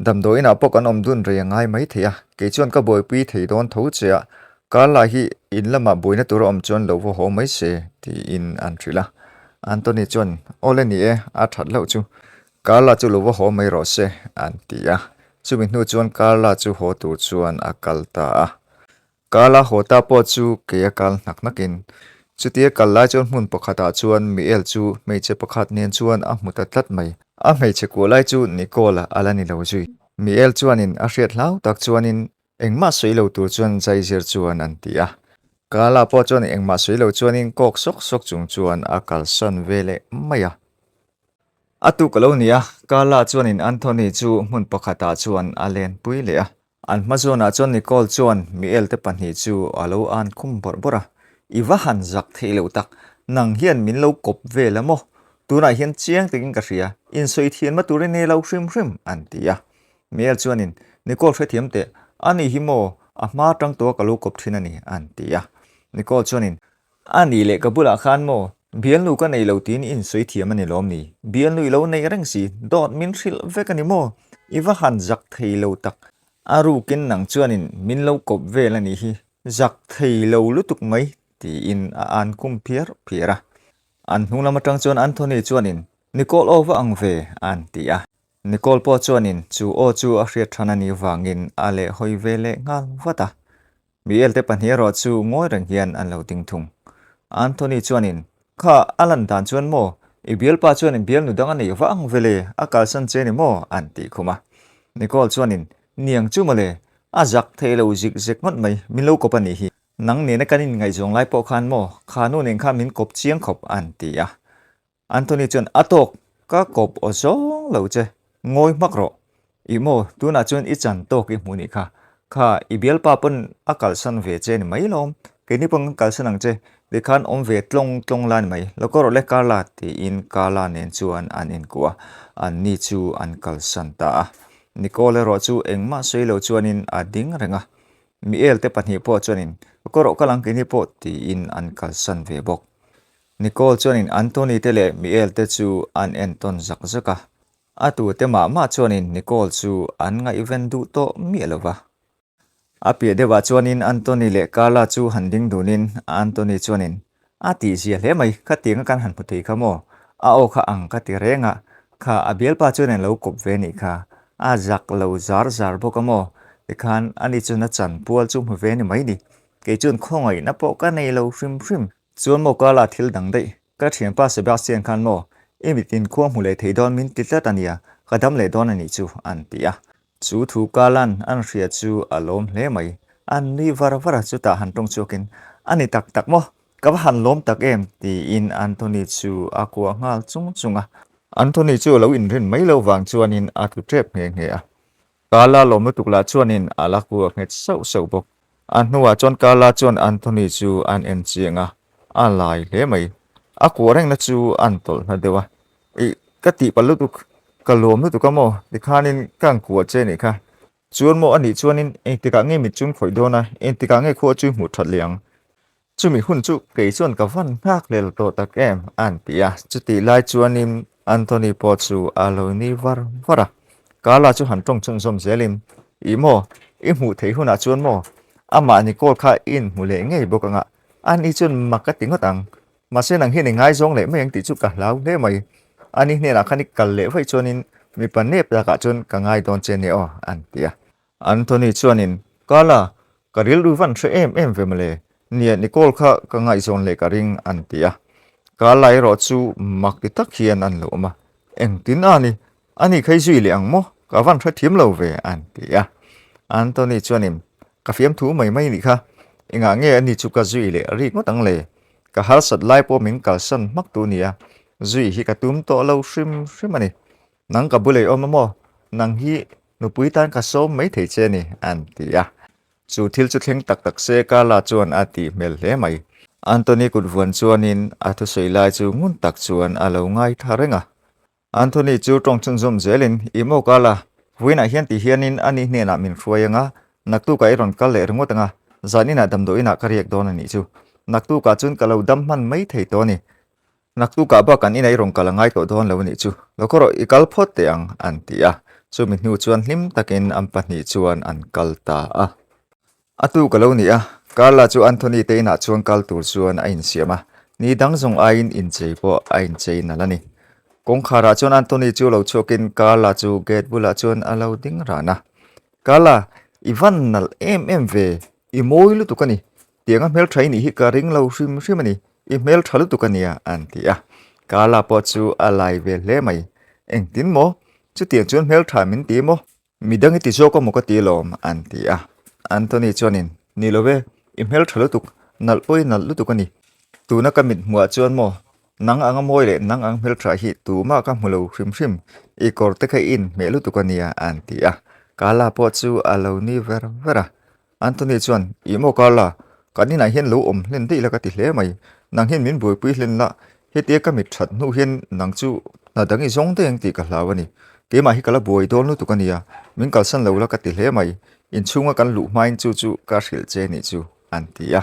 damdawiin ah pawh kan awm dun rei a ngai mai thei a, kei chuan ka buaipui thei dawn tho che a, Carla hi in lamah buaina tur a awm chuan lo va haw mai se, tiin an hrilh a. Anthony chuan, Awle ni e, a that hlauh chu. Carla chu lo va haw mai rawh se, an ti a. Chumi hnu chuan Carla chu haw tur chuan a kal ta a. Carla haw ta pawh chu kei a kal hnak hnakin, chutia kal lai chuan hmun pakhatah chuan Miel chu hmeichhe pakhat nen chuan a hmu ta tlat mai. A hmeichhe kuah lai chu Nicole a la ni lo zui. Miel chuanin a hriat hlau tak chuanin engmah sawi lo tur chuan zaizir chuan an ti a. Carla pawh chuan engmah sawi lo chuanin kawk sawk sawk chung chuan a kalsawn ve leh mai a. A tuk a lo ni a, Carla chuanin Anthony chu hmun pakhatah chuan a lenpui leh a. An hma zawnah chuan Nicole chuan Miel te pahnih chu a lo an khum bawrh bawrh a, I va han zak theih loh tak, nang hian min lo kawp vel a maw? Tunah hian chiang takin ka hria, insawi thianma turin i lo hrim hrim, an ti a. Miel chuanin, Nicole hrethiam teh, ani hi maw a hma tang tawha ka lo kawp thin a ni, an ti a. Nicole chuanin, A nih leh ka bulah khan maw, bialnu ka nei lo tiin i insawi thiam a ni lawm ni? Bialnu i lo nei reng si, dawt min hrilh vek a ni maw? I va han zak thei lo tak. A rukin nang chuanin min lo kawp vel a nih hi, zak thei lo lutuk mai, tiin a an kum phiar phiar a. An hnung lam atang chuan Anthony chuanin, Nicole aw va ang ve, a'n ti a. Nicole pawh chuanin chu aw chu a hriat than a nih vangin a lehhawi ve leh nghal vat a. Miel te pahnih erawh chu ngawi reng hian an lo ding thung. Anthony chuanin, Kha, a lan dan chuan maw? I bialpa chuanin bialnu dang a nei vah ang vele, a kalsan che ni maw? an tih khum a. Nicole chuanin, Niang chu mawle, a zak thei lo zik zek ngawt mai, min lo kawp a nih hi. Nang nena kan inngaihzawng lai pawh khan maw, kha nu nen khan min kawp chiang khawp, an ti a. Anthony chuan, A tawk, ka kawp aw zawng lo che, ngawi hmak rawh. Ih maw, tunah chuan i chan tawk i hmuh nih kha. Kha, i bialpa pawn a kalsan ve che ni mai lawm. Keini pawn kan kalsan ang che, tikhan awm ve tlawng tlawng la ni mai. Lo ka rawh le Carla, tiin Carla nen chuan an inkuah a, anni chu an kalsan ta a. Nicole erawh chu engmah sawi lo chuanin a ding reng a. Miel te pahnih pawh chuanin, Ka rawh kal ang keini pawh, tiin an kalsan ve bawk. Nicole chuanin Anthony te leh Miel te chu an entawn zak zak a, a tute mah mah chuanin Nicole chu an ngaihven duh tawh miah lo va. A piah deuhah chuanin Anthony leh Carla chu han ding dunin Anthony chuanin, A tihzia hle mai, khatianga kan han hmu thei kha maw? A aw kha ang ka ti reng a, kha a bialpa chuan an lo kawp ve nih kha, a zak lo zar zar bawk a maw? Tikhan ani chuan a chanpual chu hmu ve ni mai ni, kei chuan khawngaihna pawh ka nei lo hrim hrim. Chuan maw Carla thil dang daih, ka thianpa Sebastian khan maw i mit in khua hmu leh thei dawn min ti tlat a nia, ka dam leh dawn a nih chu an ti a. Chu thu Carla'n an hria chu a lawm hle mai, an nui var var a chutah han tawng chhuakin, A ni tak tak maw, ka va han lawm tak em tiin Anthony chu a kuah nghal chung chung a. Anthony chu a lo inrin mai lo vang chuanin a tlu tep nghe nghe a. Carla lawm lutuk lah chuanin a la kuah nghet sauh sauh bawk. A hnuah chuan Carla chuan Anthony chu an en chiang a, a lai hle mai. A kuah rengna chu an tawlh hna deuh a. Ih, ka tihpalh lutuk, ka lawm lutuk a maw? Tikhanin ka ang kuah che nih kha. Chuan maw anih chuanin engtikah nge mit chun khawih dawn a, engtikah nge khua chu hmuh that leh ang? Chumi hun chu kei chuan ka van nghak lel tawh tak em? An ti a. Chutih lai chuanin Anthony pawh chu a lo ni var var a. Carla chu han tawng chhunzawm zelin, Ih maw, i hmuh theih hunah chuan maw? Amah Nicole kha i inhmu leh ngei bawk anga, ani chuan mak a ti ngawt ang. Mahse nang hian i ngaizawng leh mai ang tih chu ka hlau hle mai. Ani hnenah khan i kal leh vaih chuanin Mipa nep lakah chuan ka ngai dawn che nia aw, an ti a. Anthony chuanin, Carla, ka rilru van hre em em ve mawle, nia Nicole kha ka ngaihzawn leh ka ring, an ti a. Carla erawh chu mak ti tak hian an lo awm a, Engtin a ni, ani kha i zui leh ang maw? Ka van hre thiam lo ve, an ti a. Anthony chuanin, Ka fiamthu mai mai nih kha, engah nge ani chu ka zui leh rik ngawt ang le? Ka harsat lai pawh min kalsan hmak tu nia, zui hi ka tum tawh lo hrim hrim a ni. Nang ka bulei awm a maw? Nang hi nupui tan ka sawm mai thei che ni, an ti a. Chu thil chu thleng tak tak se Carla chuan a tih hmel hle mai. Anthony kut vuan chuanin a thusawi lai chu ngun tak chuan a lo ngaithla reng a. Anthony chu tawng chhunzawm zelin, I maw Carla, vawiinah hian ti hianin ani hnenah min hruai anga, naktukah i rawn kal leh ringawt anga, zaninah damdawiinah ka riak dawn a nih chu. Naktukah chuan ka lo dam hman mai thei tawh a ni. Naktukah bak an inah i rawn kal a ngai tawh dawn lo a nih chu. Lo khaw rawh, i kal phawt teh ang, an ti a. Chumi hnu chuan hlim takin an pahnih chuan an kal ta a. A tu ka lo ni a, Carla chu Anthony te inah chuan kal tur chuan a insiam a, ni dang zawng aiin inchei pawh a inchei nalh a ni. Kawngkharah chuan Anthony chu lo chhuakin Carla chu gate bulah chuan a lo ding ran a. Carla, i van nalh em em ve, i mawi lutuk a ni. Tianga hmeltha i nih hi ka ring lo hrim hrim a ni, i hmeltha lutuk a nia, an ti a. Carla pawh chu a lai ve hle mai. Engtin maw? Chutiang chuan hmeltha min ti maw? Midang i ti zawk a maw ka ti alawm, an ti a. Anthony chuanin, Ni lo e, i hmel tha lutuk, nalh pawh i nalh lutuk a ni. Tuna ka mit hmuah chuan maw, nang anga mawi leh nang ang hmel tha hi tumah ka hmu lo hrim hrim, i kawr te kha i inhmeh lutuk a nia, an ti a. Carla pawh chu a lo ni ver ver a. Anthony chuan, Ih maw Carla, kan inah hian lo awm hlen daih la ka ti hle mai. Nang hian min buaipui hlen la, hetia ka mit that hnu hian nang chu hna dang i zawng daih ang tih ka hlau a ni. Keimah hi ka la buai dawn lutuk a nia, min kalsan lo la ka ti hle mai. Inchhunga kan luh hmain chu chu ka hrilh che nih chu, an ti a.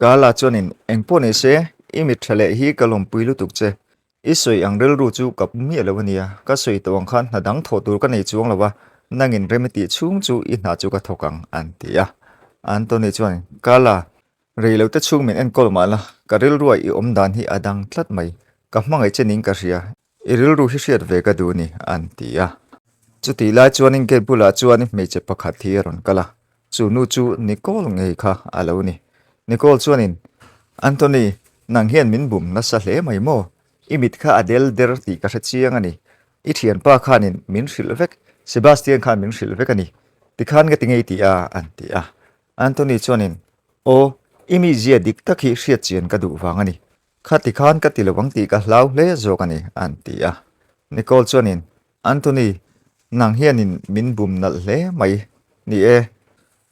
Carla chuanin, Engpawh ni se, i mit tha leh hi ka lawmpui lutuk che. I sawi ang rilru chu ka pu miah lo a nia, ka sawi tawh ang khan hna dang thawh tur ka nei chuang lo a, nangin rem i tih chhung chu i hna chu ka thawk ang, an ti a. Anthony chuan, Carla, rei lo te chhung min enkawl mah la, ka rilrua i awm dan hi a dang tlat mai, ka hmangaih che ning ka hria, i rilru hi hriat ve ka duh a ni, an ti a. Chutih lai chuanin gate bulah chuan hmeichhe pakhat hi a rawn kal a, Chu nu chu Nicole ngei kha a lo ni. Nicole chuanin, Anthony, nang hian min bum nasa hle mai maw? I mit kha a del der tih ka hre chiang a ni. I thianpa khanin min hrilh vek, Sebastian khan min hrilh vek a ni. Tikhan ka ti ngei tih a, an ti a. Anthony chuanin, Aw, i mizia dik tak hi hriat chian ka duh vang a ni. Kha tikhan ka ti lo ang tih ka hlau hle zawk a ni, an ti a. Nicole chuanin, Anthony, nang hianin min bum nalh hle mai. Ni e,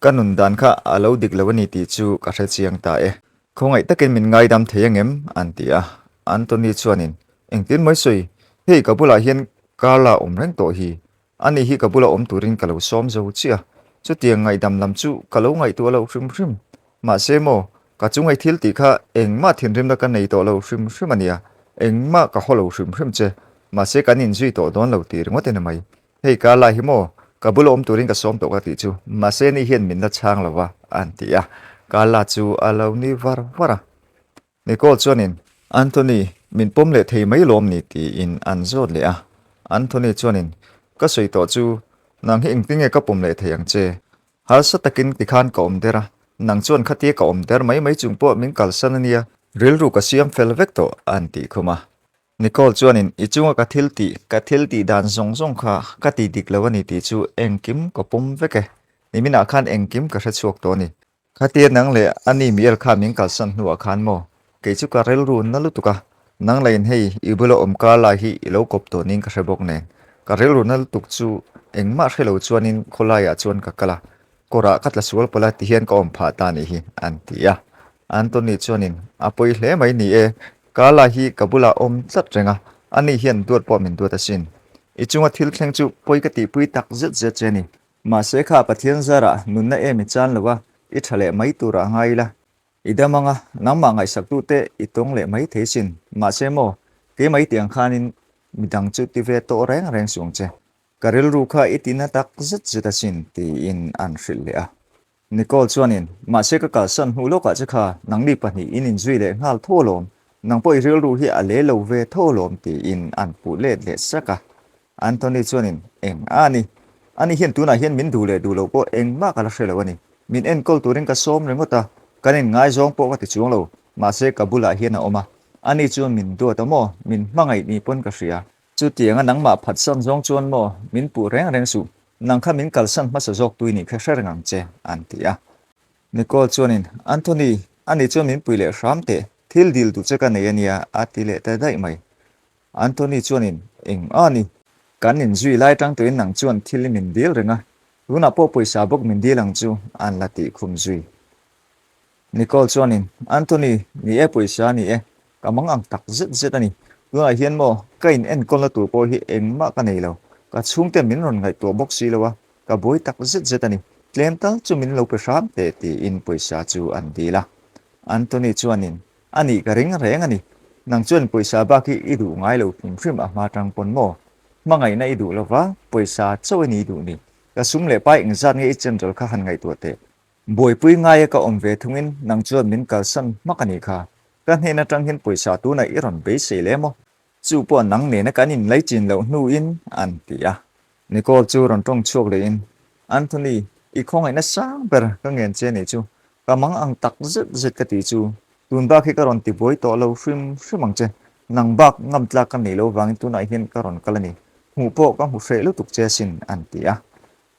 ka nun dan kha a lo dik lo a ni tih chu ka hre chiang ta e. Khawngaih takin min ngaidam thei angem? an ti a. Anthony chuanin, Engtin mai sawi, hei ka bulah hian Carla awm reng tawh hi. Ani hi ka bula awm turin ka lo sawm zo chiah a, chutiang ngaihdam lam chu ka lo ngaihtuah lo hrim hrim. Mahse maw, ka chungai thil tih kha engmah thinrimna ka nei tawh lo hrim hrim a nia, engmah ka haw lo hrim hrim che, mahse kan inzui tawh dawn lo tih ringawt in a mai. Hei ka lai hi maw, ka bula awm turin ka sawm tawh ka tih chu, mahse ni hian min la chhang lo va, an ti a, ka la chu a lo ni var var a. Nicole chuanin, Anthony, min pawm leh thei mai lawm ni? tiin an zawt leh a. Anthony chuanin, Ka sawi tawh chu, nang hi engtinge ka pawm leh thei ang che? Harsa takin tikhan ka awm der a, nang chuan khatia ka awm der mai mai chung pawh min kalsan a nia, rilru ka siam fel vek tawh, an tih khum a. Nicole chuanin, I chunga ka thil tih, ka thil tih dan zawng zawng kha ka ti dik lo a ni tih chu engkim ka pawm vek e. Niminah khan engkim ka hre chhuak tawh a ni. Khatia nang leh a ni Miel kha min kalsan hnuah khan maw? Kei chu ka rilru na lutuk a, nang lain hei i bula awm kar lai hi i lo kawp tawh niin ka hre bawk nen. Ka rilru na lutuk chu engmah hre lo chuanin khawlaiah chuan ka kal a, kawrah ka tla sual pawlh a tihian ka awm phah ta nih hi, an ti a. Anthony chuanin, A pawi hle mai ni e, kar lai hi ka bulah awm tlat reng a, ani hian duat pawh min duat asin. I chunga thil thleng chu pawi ka tihpui tak zet zet che a ni. Mahse kha Pathian zarah nunna em i chan lo a, i tha leh mai turah a ngai ila. I dam anga, nangmah ngaihsaktute i tawng leh mai thei sin. Mahse maw, keimah i tiang khanin midang chu ti ve tawh reng reng suh ang che. Ka rilru kha i tina tak zet zet asin, tiin an hrilh leh a. Nicole chuanin, Mahse ka kalsan hnu lawkah che kha nangni pahnih in inzui leh nghal tho alawm, nang pawh i rilru hi a le lo ve tho alawm, tiin an puh let leh sak a. Anthony chuanin, Eng a ni? Ani hian tunah hian min duh leh duh loh pawh engmah ka la hre lo a ni. Min enkawl turin ka sawm ringawt a, kan inngaizawng pawh ka ti chuang lo. Mahse ka bulah hian a awm a, ani chuan min duat a maw? Min hmangaih ni pawn ka hria. Chutianga nangmah phatsan zawng chuan maw min puh reng reng suh, nang kha min kalsan hmasa zawk tui nih kha hre reng ang che, an ti a. Nicole chuanin, Anthony, ani chuan min pui leh hram teh, thil dil duh che ka nei a nia, a ti leh ta daih mai. Anthony chuanin, Eng a ni? Kan inzui lai tang tuin nang chuan thil i min dil reng a, tunah pawh pawisa bawk min dil ang chu, an la tih khum zui. Nicole chuanin, Anthony, ni e pawisa ni e, ka mang ang tak zet zet a ni. Tunah hian maw, ka in enkawlna tur pawh hi engmah ka nei lo. Ka chhungte min rawn ngaihtuah bawk si lo a, ka buai tak zet zet a ni. Tlem tal chu min lo pe hram teh tiin pawisa chu an dil a. Anthony chuanin, A nih ka ring reng a ni. Nang chuan pawisa bak hi i duh ngai lo hrim hrim a hma tang pawn maw? Hmangaihna i duh lova, pawisa chauh a ni i duh ni. Ka sum leh pai engzat nge i chenral kha han ngaihtuah teh. Buaipui ngaia ka awm ve thungin nang chuan min kalsan hmak a nih kha. Ka hnen atang hian pawisa tunah i rawn beisei le maw? Chu pawh nang nena kan inlaichin loh hnuin an ti a. Nicole chu rawn tawng chhuak lehin, Anthony, i khawngaihna sang ber ka ngen che nih chu. Ka mang ang tak zet zet ka tih chu. Tun bak hi ka rawn tibuai tawh lo hrim hrim ang che. Nang bak ngam tlak ka neih loh vangin tunah hian ka rawn kal a ni. Hmuh pawh ka hmu hreh lutuk che asin, an ti a.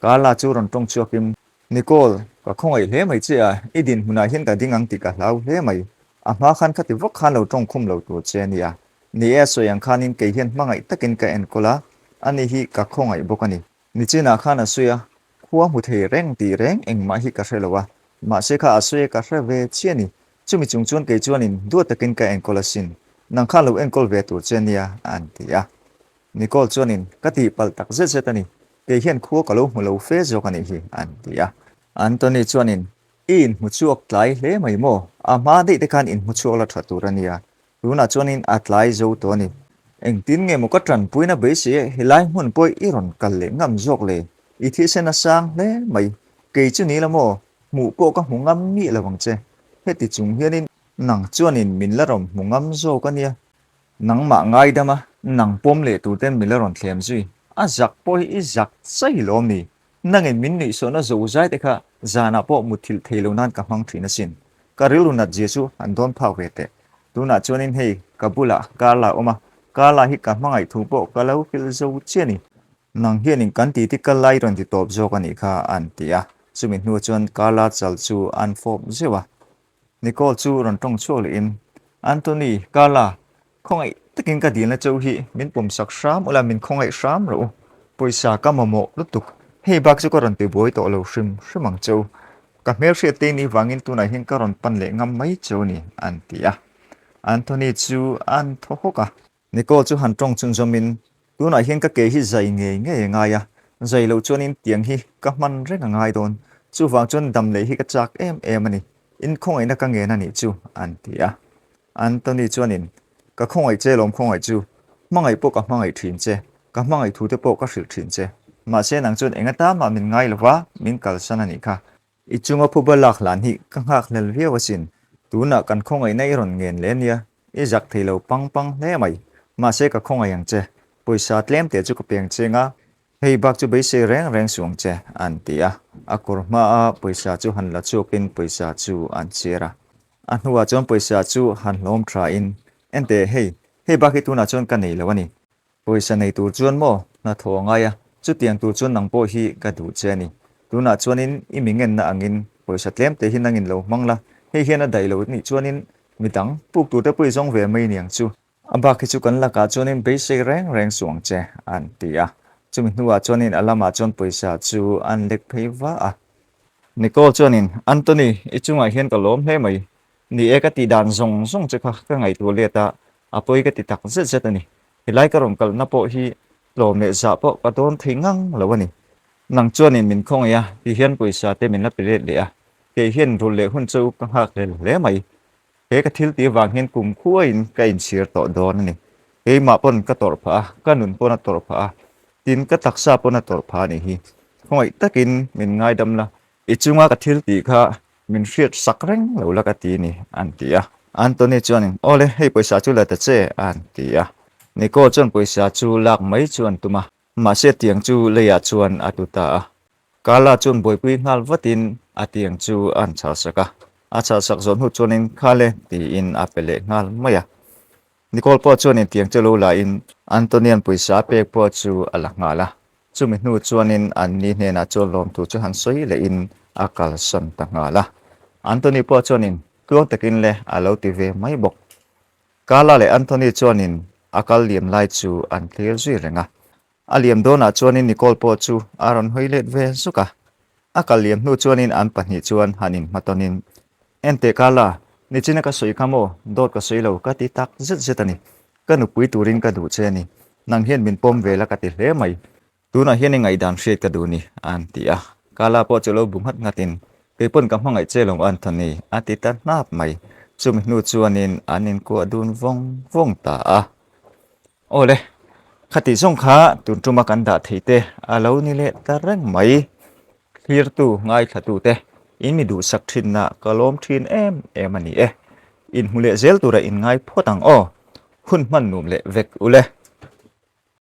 Carla chu rawn tawng chhuakin, Nicole, ka khawngaih hle mai che a, i dinhmunah hian ka ding ang tih ka hlau hle mai. A hma khan khati vak khan lo tawng khum lo tur che a nia. Ni e, a sawi ang khanin kei hian hmangaih takin ka enkawl a, ani hi ka khawngaih bawk a ni. Nichinah khan a sawi a, khua hmu thei reng tih reng engmah hi ka hre lo a, mahse kha a sawi a ka hre ve chiah a ni. Chumi chung chuan kei chuanin duat takin ka enkawl asin, nang khan lo enkawl ve tur che a nia, an ti a. Nicole chuanin, Ka tihpalh tak zet zet a ni. Kei hian khua ka lo hmu lo fe zawk a nih hi, an ti a. Anthony chuanin, I inhmu chhuak tlai hle mai maw? A hma daih te khan inhmu chhuak la tha tur a nia. Tunah chuanin a tlai zo tawh a ni. Engtin nge maw ka tanpuina beisei e, helai hmun pawh i rawn kal leh ngam zawk le? I thisen a sang hle mai. Kei chu ni la maw? Hmuh pawh ka hmu ngam miah lo ang che. Heti chung hianin nang chuanin min la rawn hmu ngam zawk a nia. Nangmah ngaidam a, nang pawm leh tur ten min la rawn thlem zui. A zak pawh hi i zak chai lawm ni? Nangin min nuihsawhna zo zai te kha zanah pawh mutthilh thei lo nan ka hmang thin asin. Ka rilru nat zia chu han dawn phak ve teh. Tunah chuanin hei ka bulah Carla awm a, Carla hi ka hmangaih thu pawh ka lo hrilh zo chiah ni. Nang hianin kan titi kal lai rawn ti tawp zawk a nih kha an ti a. Chumi hnu chuan Carla chal chu an fawp zeuh a. Nicole chu rawn tawng chhuak lehin, Anthony, Carla, khawngaih takin ka dilna cheu hi min pawmsak hram ula, min khawngaih hram rawh u. Pawisa ka mamawh lutuk. Hei bak chu ka rawn tibuai tawh lo hrim hrim ang cheu. Ka hmelhriat te ni vangin tunah hian ka rawn pan leh ngam mai cheu ni, an ti a. Anthony chu an thaw hawk a. Nicole chu han tawng chhunzawmin, Tunah hian ka ke hi zai ngei ngei a ngai a, zai loh chuanin tiang hi ka hman reng a ngai dawn. Chuvang chuan dam leh hi ka chak em em a ni. In khawngaihna ka ngen a nih chu, an ti a. Anthony chuanin, Ka khawngaih che lawm khawngaih chu. Hmangaih pawh ka hmangaih thin che. Ka hmangaih thute pawh ka hrilh thin che. Mahse nang chuan eng atan mah min ngai lova, min kalsan a nih kha. I chunga phuba lak hlan hi ka nghak hlel viau asin. Tunah kan khawngaihna i rawn ngen leh ania, i zak thei lo pang pang hle mai. Mahse ka khawngaih ang che, pawisa tlem teh chu ka peng cheng a, hei bak chu beisei reng reng suh ang che, an ti a. A kawr hmaa pawisa chu han la chhuakin pawisa chu an chhiar a. A hnuah chuan pawisa chu han hlawm thain, Enteh hei, hei bak hi tunah chuan ka nei lo a ni. Pawisa nei tur chuan maw hna thaw a ngai a, chutiang tur chuan nang pawh hi ka duh che a ni. Tunah chuanin i mi ngenna angin pawisa tlem te hi nangin lo hmang la, hei hian a daih lo nih chuanin midang puk tur te pawh i zawng ve mai niang chu. A bak hi chu kan lakah chuanin beisei reng reng suh ang che, an ti a. Chumi hnuah chuanin a lamah chuan pawisa chu an lek phei va a. Nicole chuanin, Anthony, i chungah hian ka lawm hle mai. Ni e, ka tih dan zawng zawng che kha ka ngaihtuah let a, a pawi ka ti tak zet zet a ni. Helai ka rawn kalna pawh hi tlawm leh zah pawh ka dawn thei ngang lo a ni. Nang chuanin min khawngaih a, ti hian pawisa te min la pe let leh a, kei hian rulh leh hun chu ka nghak hlel hle mai. He ka thil tih avang hian kum khuaiin ka inchhir tawh dawn a ni. Keimah pawn ka tawrh phah a, ka nun pawn a tawrh phah a, tin ka taksa pawn a tawrh phah a nih hi. Khawngaih takin min ngaidam la, I chunga ka thil tih kha min hriat sak reng lo la ka ti ni, an ti a. Anthony chuanin, Aw le, hei pawisa chu la ta che, an ti a. Nico chuan pawisa chu lak mai chu an tum a. Mahse tiang chu leiah chuan a tlu ta a. Carla chuan buaipui nghal vatin a tiang chu a han chhalsak a. A chhalsak zawh hnu chuanin Khale tiin a pe leh nghal mai a. Nicole pawh chuanin tiang chu lo la in Antonian pawisa a pek pawh chu a la nghal a. Chumi hnu chuanin anni hnenah chuan lawmthu chu han sawi lehin a kalsan ta nghal a. Antony pawh chuanin tluang takin le a lo ti ve mai bawk. Carla leh Anthony chuanin a kal liam lai chu an thlir zui reng a. A liam dawnah chuanin Nicole pawh chu a rawn hawi let ve zuk a. A kal liam hnu chuanin an pahnih chuan han inhmatawnin, Enteh Carla, nichina ka sawi kha maw? Dawt ka sawi lo, ka ti tak zet zet a ni. Ka nupui turin ka duh che a ni. Nang hian min pawm ve la ka ti hle mai. Tunah hian i ngaihdan hriat ka duh ni, an ti a. Carla pawh chu lo bu nghat nghatin, Kei pawn ka hmangaih che lo Anthony, a ti ta hnap mai. Chumi hnu chuanin an inkuah dun vawng vawng ta a. Aw le, khatih zawng kha tun tuma kan dah theih te a lo ni leh ta reng mai. Thlirtu, ngaithla te, in mi duhsak thinna ka lawm thin em em a ni e. Inhmu leh zel tura inngai phawt ang aw. Hun hman nuam leh vek u le.